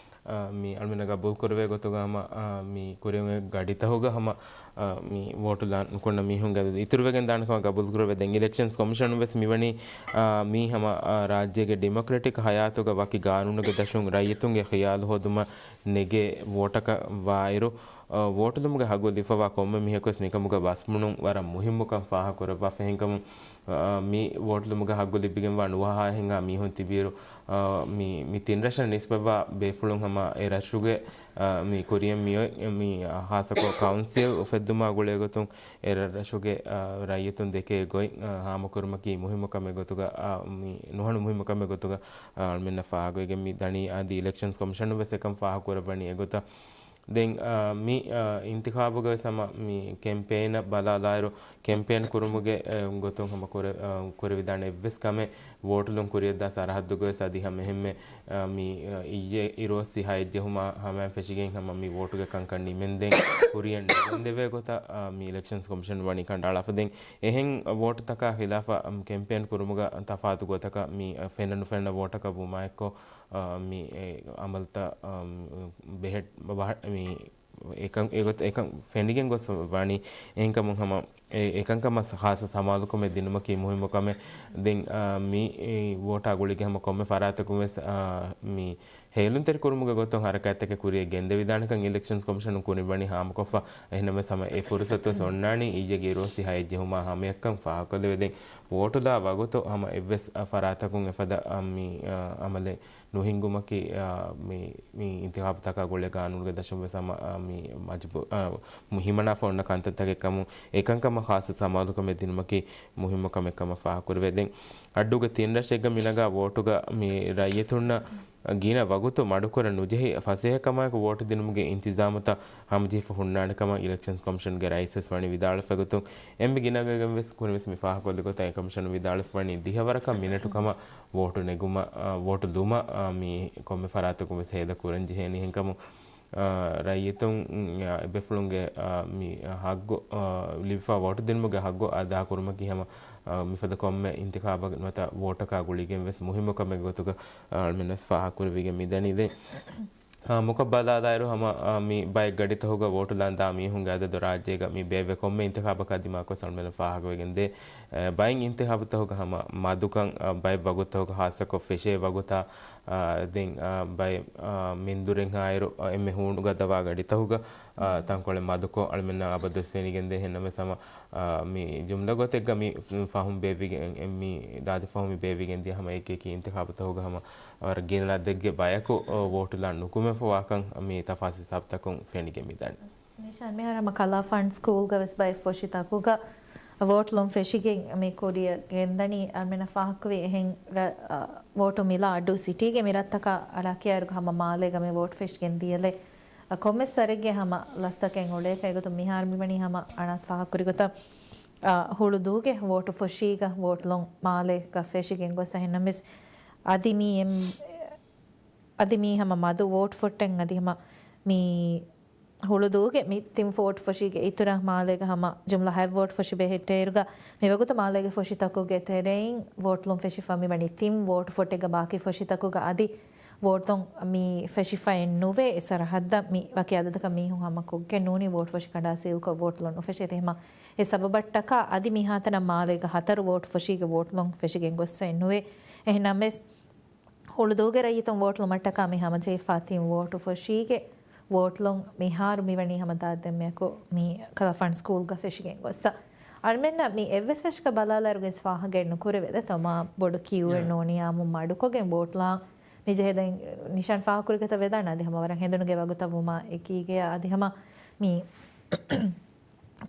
އަ، މި އަޅުމެންނަށް ގަބޫލުކުރެވޭ ގޮތުގަ ހަމަ، އަ، މި ކުރިއަށް ގަޑިތަކުގަ ހަމަ، އަ، މި ވޯޓުލާން ނުކުންނަ މީހުންގެ އަދަދު އިތުރުވެގެން ދާނެ ކަމަށް ގަބޫލުކުރެވޭ. ދެން އިލެކްޝަންސް ކޮމިޝަނުން ވެސް މިވަނީ، އަ، މީ ހަމަ، އަ، ރާއްޖޭގެ ޑިމޮކްރެޓިކް ހަޔާތުގަ ވަކި ގާނޫނުގެ ދަށުން ރައްޔިތުންގެ ޚިޔާލު ހޯދުމަށް ނެގޭ ވޯޓަކަށް ވާއިރު، ވޯޓުލުމުގެ ހައްގު ލިބިފަވާ ކޮންމެ މީހަކުވެސް މިކަމުގަ ބަސްބުނުން ވަރަށް މުހިއްމުކަން ފާހަގަކުރައްވާފަ. އެހެންކަމުން، އަ، މި ވޯޓުލުމުގެ ހައްގު ލިބިގެންވާ ނުވަހަ އަހަރެއްހާ މީހުން ތިބިއިރު، އަ، މި، މި ތިން ރަށަށް ނިސްބަތްވާ ބޭފުޅުން ހަމަ އެ ރަށުގެ، އަ، މި ކުރިއަށް މިއޮތް، މި ހާއްސަކޮށް ކައުންސިލް އުފެއްދުމާ ގުޅޭގޮތުން އެ ރަށްރަށުގެ، އަ، ރައްޔިތުން ދެކޭ ގޮތް، އަ، ހާމަކުރުމަކީ މުހިއްމު ކަމެއް ގޮތުގަ، އަ، މި ނުހަނު މުހިއްމު ކަމެއް ގޮތުގަ، އަ، އަޅުމެންނަށް ފާހަގަވެގެން މި ދަނީ. އަދި އިލެކްޝަންސް ކޮމިޝަނުން ވެސް އެކަން ފާހަގަކުރައްވަނީ އެގޮތަށް. ދެން، އާ، މި، އާ، އިންތިޚާބުގަ ވެސް ހަމަ މި ކެމްޕޭނަށް ބަލާލާއިރު، ކެމްޕޭން ކުރުމުގެ، އާ، ގޮތުން ހަމަ ކުރެ-، އާ، ކުރެވިދާނެ އެއްވެސް ކަމެއް ވޯޓުލުން ކުރިއަށްދާ ސަރަހައްދުގަ ވެސް އަދި ހަމަ އެހެންމެ، އާ، މި، އާ، އިއްޔެ އިރުއޮއްސި ހައެއް ޖެހުމާ ހަމައިން ފެށިގެން ހަމަ މި ވޯޓުގެ ކަންކަން ނިމެންދެން ކުރިއަށް ނެގެންދެވޭ ގޮތަށް، އާ، މި އިލެކްޝަންސް ކޮމިޝަން ވަނީ ކަނޑައަޅާފަ. ދެން އެހެން ވޯޓުތަކާ ޚިލާފަށް، އާ، ކެމްޕޭން ކުރުމުގަ ތަފާތު ގޮތަކަށް މި، އާ، ފެންނަ ނުފެންނަ ވޯޓަކަށް ވުމާއެއްކޮށް، އާ، މި، އެ، އަމަލުތައް، އާ، ބެހެއް، ބަހަ-، މި، އެކަން، އެގޮތަށް އެކަން ފެނިގެން ގޮސް ވަނީ. އެހެންކަމުން ހަމަ، އެ، އެކަންކަމަށް ހާއްސަ ސަމާލުކަމެއް ދިނުމަކީ މުހިއްމު ކަމެއް. ދެން، އާ، މި، އެ، ވޯޓާ ގުޅިގެން ހަމަ ކޮންމެ ފަރާތަކުން ވެސް، އާ، މި ހޭލުންތެރިކުރުމުގެ ގޮތުން ހަރަކާތްތަކެއް ކުރިއަށް ގެންދެވިދާނެކަން އިލެކްޝަންސް ކޮމިޝަނުން ކުރިން ވަނީ ހާމަކޮށްފަ. އެހެންނަމަވެސް ހަމަ އެ ފުރުސަތު ވެސް އޮންނާނީ އިއްޔެގެ އިރުއޮއްސި ހައެއް ޖެހުމާ ހަމަޔަށްކަން ފާހަގަކޮށްލެވޭ. ދެން ވޯޓުލާ ވަގުތު ހަމަ އެއްވެސް، އަ، ފަރާތަކުން އެފަދަ، އަ، މި، އަ، އަމަލެއް ނުހިންގުމަކީ، އަ، މި، މި އިންތިޚާބުތަކާ ގުޅޭ ގާނޫނުގެ ދަށުން ވެސް ހަމަ، އަ، މި މަޖުބޫ-، އަ، މި ހިމަނާފަ އޮންނަ ކަންތައްތަކެއް ކަމުން އެކަންކަމަށް ޚާއްޞަ ސަމާލުކަމެއް ދިނުމަކީ މުހިއްމު ކަމެއް ކަމަށް ފާހަގަކުރެވޭ. ދެން އައްޑޫގެ ތިން ރަށެއްގަ މިނަގާ ވޯޓުގަ މި ރައްޔިތުންނަށް ގިނަ ވަގުތު މަޑުކުރަން ނުޖެހި، ފަސޭހަކަމާއެކު ވޯޓު ދިނުމުގެ އިންތިޒާމުތައް ހަމަޖެހިފަ ހުންނާނެ ކަމަށް އިލެކްޝަންސް ކޮމިޝަންގެ ރައީސް ވެސް ވަނީ ވިދާޅުވެފަ. އެގޮތުން އެންމެ ގިނަގައިގެން ވެސް ކުރިންވެސް މި ފާހަގަކޮށްލި ގޮތަށް އެ ކޮމިޝަނުން ވިދާޅުވެފަ ވަނީ ދިހަވަރަކަށް މިނެޓު ކަމަށް ވޯޓު ނެގުމަށް، އާ، ވޯޓު ލުމަށް، އާ، މި ކޮންމެ ފަރާތަކުން ވެސް ހޭދަ ކުރަން ޖެހޭނީ. އެހެންކަމުން، އާ، ރައްޔިތުން، އާ، އެބޭފުޅުންގެ، އާ، މި ހައްގު، އާ، ލިބިފަ ވޯޓު ދިނުމުގެ ހައްގު އަދާކުރުމަކީ ހަމަ، އާ، މިފަދަ ކޮންމެ އިންތިޚާބެއް ނުވަތަ ވޯޓަކާ ގުޅިގެން ވެސް މުހިއްމު ކަމެއް ގޮތުގަ، އާ، އަޅުމެން ވެސް ފާހަގަކުރެވިގެން މިދަނީ. ދެން އާ، މުކައްބަލާލާއިރު ހަމަ، އާ، މި ބައެއް ގަޑިތަކުގަ ވޯޓުލާން ދާ މީހުންގެ އަދަދު ރާއްޖޭގަ މި ބޭއްވޭ ކޮންމެ އިންތިޚާބަކާ ދިމާކޮށް އަޅުމެންނަށް ފާހަގަވެގެންދޭ. އާ، ބައެއް އިންތިޚާބުތަކުގަ ހަމަ މަދުކަން، އާ، ބައެއް ވަގުތުތަކުގަ ހާއްސަކޮށް ފެށޭ ވަގުތާ، އާ، ދެން، އާ، ބައެއް، އާ، މެންދުރެއްހާއިރު، އާ، އެންމެ ހޫނުގަދަވާ ގަޑިތަކުގަ، އާ، ތަންކޮޅެއް މަދުކޮށް އަޅުމެންނަށް އަބަދުވެސް ފެނިގެންދޭ. އެހެންނަމަވެސް ހަމަ، އާ، މި ޖުމްލަ ގޮތެއްގަ މި ފަހުން ބޭއްވިގެން، މި ދާދި ފަހުން މި ބޭއްވިގެންދިޔަ ހަމަ އެކި އެކި އިންތިޚާބުތަކުގަ ހަމަ ވަރަށް ގިނަ ލަދެއްގެ ބަޔަކު ވޯޓުލާން ނުކުމެފަވާކަން މި ތަފާސް ހިސާބުތަކުން ފެނިގެން މިދަނީ. ނިޝާން، މިހާރު ހަމަ ކަލާފާން ސްކޫލްގަ ވެސް ބައެއް ފޮށިތަކުގަ ވޯޓުލުން ފެށިގެން މި ކުރިއަށް ގެންދަނީ. އަޅުމެންނަށް ފާހަގަކުރެވި އެހެން ރަ-، އަ، ވޯޓު މިލާ އައްޑޫ ސިޓީގެ މި ރަށްތަކާ އަޅާކިޔާއިރު ހަމަ މާލޭގަ މި ވޯޓު ފެށިގެން ދިޔަލެއް، އަ، ކޮންމެސް ވަރެއްގެ ހަމަ ލަސްތަކެއް އުޅޭކަށް އެގޮތުން މިހާރު މިވަނީ ހަމަ އަޅާ ފާހަގަކުރި ގޮތަށް، އަ، ހުޅުދޫގެ ވޯޓު ފޮށީގަ ވޯޓުލުން މާލޭގަ ފެށިގެން ގޮސް އެހެންނަމަވެސް އަދި މި އެމް-، އަދި މީ ހަމަ މަދު ވޯޓު ފޮށްޓެން އަދި ހަމަ މި ހުޅުދޫގެ މި ތިން ވޯޓު ފޮށީގެ އިތުރަށް މާލޭގަ ހަމަ ޖުމްލަ ހަތް ވޯޓު ފޮށި ބެހެއްޓޭއިރުގަ، މިވަގުތު މާލޭގެ ފޮށިތަކުގެ ތެރެއިން ވޯޓުލުން ފެށިފަ މިވަނީ ތިން ވޯޓު ފޮށްޓެއްގަ ބާކީ ފޮށިތަކުގަ އަދި ވޯޓު މި ފެށިފައެއް ނުވޭ. އެ ސަރަހައްދަށް މި ވަކި އަދަދަކަށް މީހުން ހަމަ ކޮށްގެން ނޫނީ ވޯޓު ފޮށި ކަނޑާ ސީލްކޮށް ވޯޓުލުން ނުފެށޭތީ ހަމަ އެ ސަބަބަށްޓަކާ އަދި މިހާތަނަށް މާލޭގަ ހަތަރު ވޯޓު ފޮށީގެ ވޯޓުލުން ފެށިގެން ގޮއްސައެއް ނުވޭ. އެހެންނަމަވެސް، ހުޅުދޫގެ ރައްޔިތުން ވޯޓުލުމަށްޓަކާ މި ހަމަޖެހިފާ ތިން ވޯޓު ފޮށީގެ ވޯޓުލުން މިހާރު މިވަނީ ހަމަ ދާއްދެންމެއަކު މި ކަލާފާން ސްކޫލްގަ ފެށިގެން ގޮއްސަ. އަޅުމެންނަށް މި އެއްވެސް ރަށަކަށް ބަލާލާއިރުގެ ފާހަގައެއް ނުކުރެވޭ. ދެ ތަމާ ބޮޑު ކިއުއެއް ނޫނިއްޔާމު މަޑުކޮށްގެން ވޯޓުލާ މި ޖެހޭ. ދެން ނިޝާން ފާހަގަކުރި ގޮތަށް ވެދާނެ އަދި ހަމަ ވަރަށް ހެނދުނުގެ ވަގުތަށް ވުމާ އެކީގެ އަދި ހަމަ މި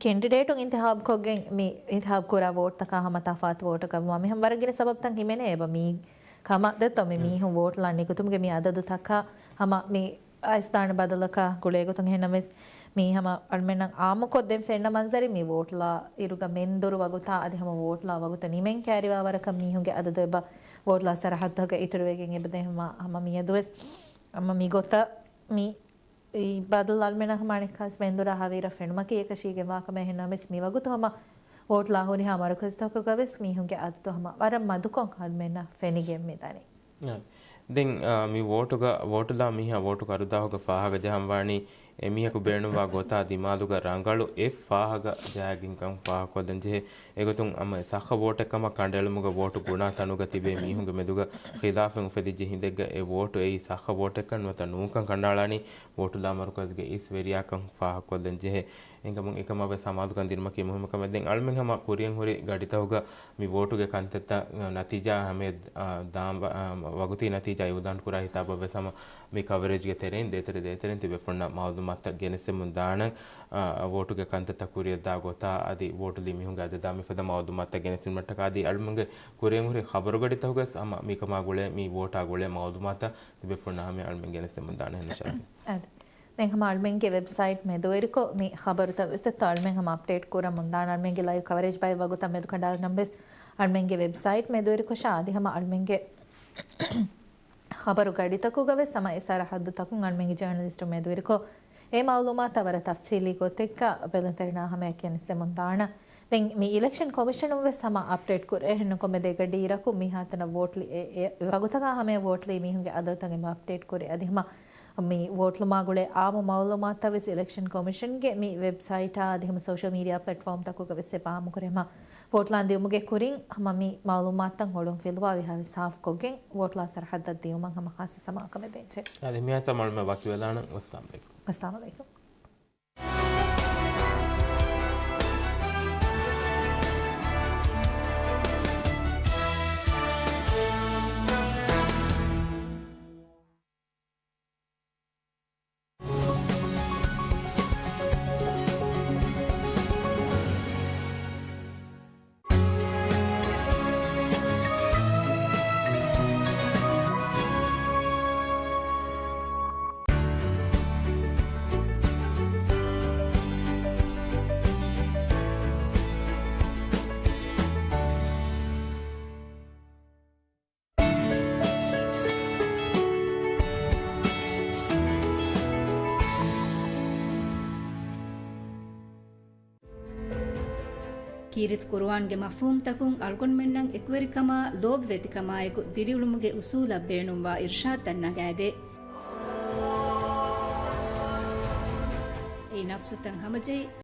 ކެންޑިޑޭޓުން އިންތިޚާބުކޮށްގެން މި އިންތިޚާބު ކުރާ ވޯޓްތަކާ ހަމަ ތަފާތު ވޯޓަކަށް ވާ މިހަމަ ވަރަށް ގިނަ ސަބަބްތައް ހިމެނޭ އެބަ މީ ކަމަށް ދެއްތޯ މި މީހުން ވޯޓްލާ ނިކުތުމުގެ މި އަދަދުތަކާ ހަމަ މި އައިސްދާނެ ބަދަލަކާ ގުޅޭގޮތުން އެހެންނަމަވެސް މީ ހަމަ އަޅުމެންނަށް އާއްމުކޮށް ދެން ފެންނަ މަންޒަރެއް މި ވޯޓްލާ އިރުގަ މެންދުރު ވަގުތާ އަދި ހަމަ ވޯޓްލާ ވަގުތު ނިމެން ކައިރިވާ ވަރަކަށް މީހުންގެ އަދަދު އެބަ ވޯޓްލާ ސަރަހައްދުގަ އިތުރުވެގެން އެބަދޭ ހަމަ ހަމަ މިއަދުވެސް ހަމަ މި ގޮތަށް މި އެ ބަދަލު އަޅުމެންނަށް ހަމަ އަނެއްކާވެސް މެންދުރާ ހަވީރަށް ފެނުމަކީ އެކަށީގެންވާ ކަމެއް. އެހެންނަމަވެސް މިވަގުތު ހަމަ ވޯޓްލާ ހުރިހާ މަރުކަޒުތަކުގަވެސް މީހުންގެ އަދަދު ހަމަ ވަރަށް މަދުކޮށް އަޅުމެންނަށް ފެނިގެން މިދަނީ. އަ، ދެން، އަ، މި ވޯޓުގަ، ވޯޓުލާ މީހާ ވޯޓު ކަރުދާހުގަ ފާހަގަ ޖަހަން ވާނީ އެމީހަކު ބޭނުންވާ ގޮތާ ދިމާލުގަ ރަނގަޅު އެއް ފާހަގަ ޖައިގެންކަން ފާހަގަކޮށްލަންޖެހޭ. އެގޮތުން ހަމަ ސައްހަ ވޯޓެއް ކަމަށް ކަނޑައެޅުމުގަ ވޯޓު ބުނާ ތަނުގަ ތިބޭ މީހުންގެ މެދުގަ ޚިލާފެއް އުފެދިއްޖެ ހިނދެއްގަ އެ ވޯޓު އެއީ ސައްހަ ވޯޓެއްކަން ނުވަތަ ނޫންކަން ކަނޑައަޅާނީ ވޯޓުލާ މަރުކަޒުގެ އިސް ވެރިޔާކަން ފާހަގަކޮށްލަންޖެހޭ. އެނގަމުން އެކަމާ ވެސް ހަމަ އަލުގަނޑު ދިނުމަކީ މުހިއްމު ކަމެއް. ދެން އަޅުމެން ހަމަ ކުރިއަށް ހުރި ގަޑިތަކުގަ މި ވޯޓުގެ ކަންތައްތައް، ނަތީޖާ ހަމަ، އާ، ދާން ވަ-، އާ، ވަގުތީ ނަތީޖާ އިއުލާން ކުރާ ހިސާބަށް ވެސް ހަމަ މި ކަވަރޭޖްގެ ތެރެއިން ދޭތެރެ ދޭތެރެއިން ތިބޭފުޅުންނަށް މައުލޫމާތުތައް ގެނެސްދެމުން ދާނަން. އާ، ވޯޓުގެ ކަންތައްތައް ކުރިއަށްދާ ގޮތާ އަދި ވޯޓުލީ މީހުންގެ އަދަދާ މިފަދަ މައުލޫމާތުތައް ގެނެސްދިނުމަށްޓަކާ އަދި އަޅުމެންގެ ކުރިއަށް ހުރި ޚަބަރުގަޑިތަކުގަސް ހަމަ މިކަމާ ގުޅޭ މި ވޯޓާ ގުޅޭ މައުލޫމާތަށް ތިބޭފުޅުންނަށް ހަމަ އަޅުމެން ގެނެސްދެމުން ދާނެ ހެން ޝާޒީ. އަދި ދެން ހަމަ އަޅުމެންގެ ވެބްސައިޓް މެދުވެރިކޮށް މި ޚަބަރުތައް ވެސް އަޅުމެން ހަމަ އަޕްޑޭޓް ކުރަމުން ދާނަ. އަޅުމެންގެ ލައިވް ކަވަރޭޖް ބައި ވަގުތަށް މެދު ކަނޑާލަން ވެސް އަޅުމެންގެ ވެބްސައިޓް މެދުވެރިކޮށާ އަދި ހަމަ އަޅުމެންގެ ޚަބަރު ގަޑިތަކުގަ ވެސް ހަމަ އެ ސަރަހައްދުތަކުން އަޅުމެންގެ ޖާނަލިސްޓު މެދުވެރިކޮށް އެ މައުލޫމާތާ ވަރަށް ތަފްސީލީ ގޮތެއްގަ ބެލުންތެރިންނާ ހަމަޔަށް ގެނެސްދެމުން ދާނަ. ދެން މި އިލެކްޝަން ކޮމިޝަނުން ވެސް ހަމަ އަޕްޑޭޓް ކުރޭ ހެންނުކޮށް މެދޭގަ ޑީރަކު މިހާތަނަށް ވޯޓްލި އެ، އެ ވަގުތަކާ ހަމަޔަށް ވޯޓްލީ މީހުންގެ އަދަދުތައް އެބަ އަޕްޑޭޓް ކުރޭ. އަދި ހަމަ މި ވޯޓްލުމާ ގުޅޭ އާއްމު މައުލޫމާތައް ވެސް އިލެކްޝަން ކޮމިޝަންގެ މި ވެބްސައިޓާ އަދި ހަމަ ސޯޝަލް މީޑިއާ ޕްލެޓްފޯމްތަކުގަ ވެސް އެބަ އާއްމުކުރޭ. ހަމަ ވޯޓްލާން ދިއުމުގެ ކުރިން ހަމަ މި މައުލޫމާތަށް އޮޅުން ފިލުވާ ވިހާވެސް ސާފުކޮށްގެން ވޯޓްލާ ސަރަހައްދަށް ދިއުމަށް ހަމަ ޚާއްސަ ސަމާލުކަމެއް ދޭންޖެހޭ. އަދި މިހާތަނަށް މައުލޫމާތު ވަކިވެލާނަން. ވައްސަލާމް އަލައިކުމް. ވައްސަލާމް އަލައިކުމް. ކީރިތި ޤުރުއާންގެ މަފްހޫމްތަކުން އަޅުގަނޑުމެންނަށް އެކުވެރިކަމާ ލޯބިވެތިކަމާއެކު ދިރިއުޅުމުގެ އުސޫލަށް ބޭނުންވާ އިރްޝާދުތައް ނަގާދޭ. އެއީ ނަފްސުތައް ހަމަޖެހި،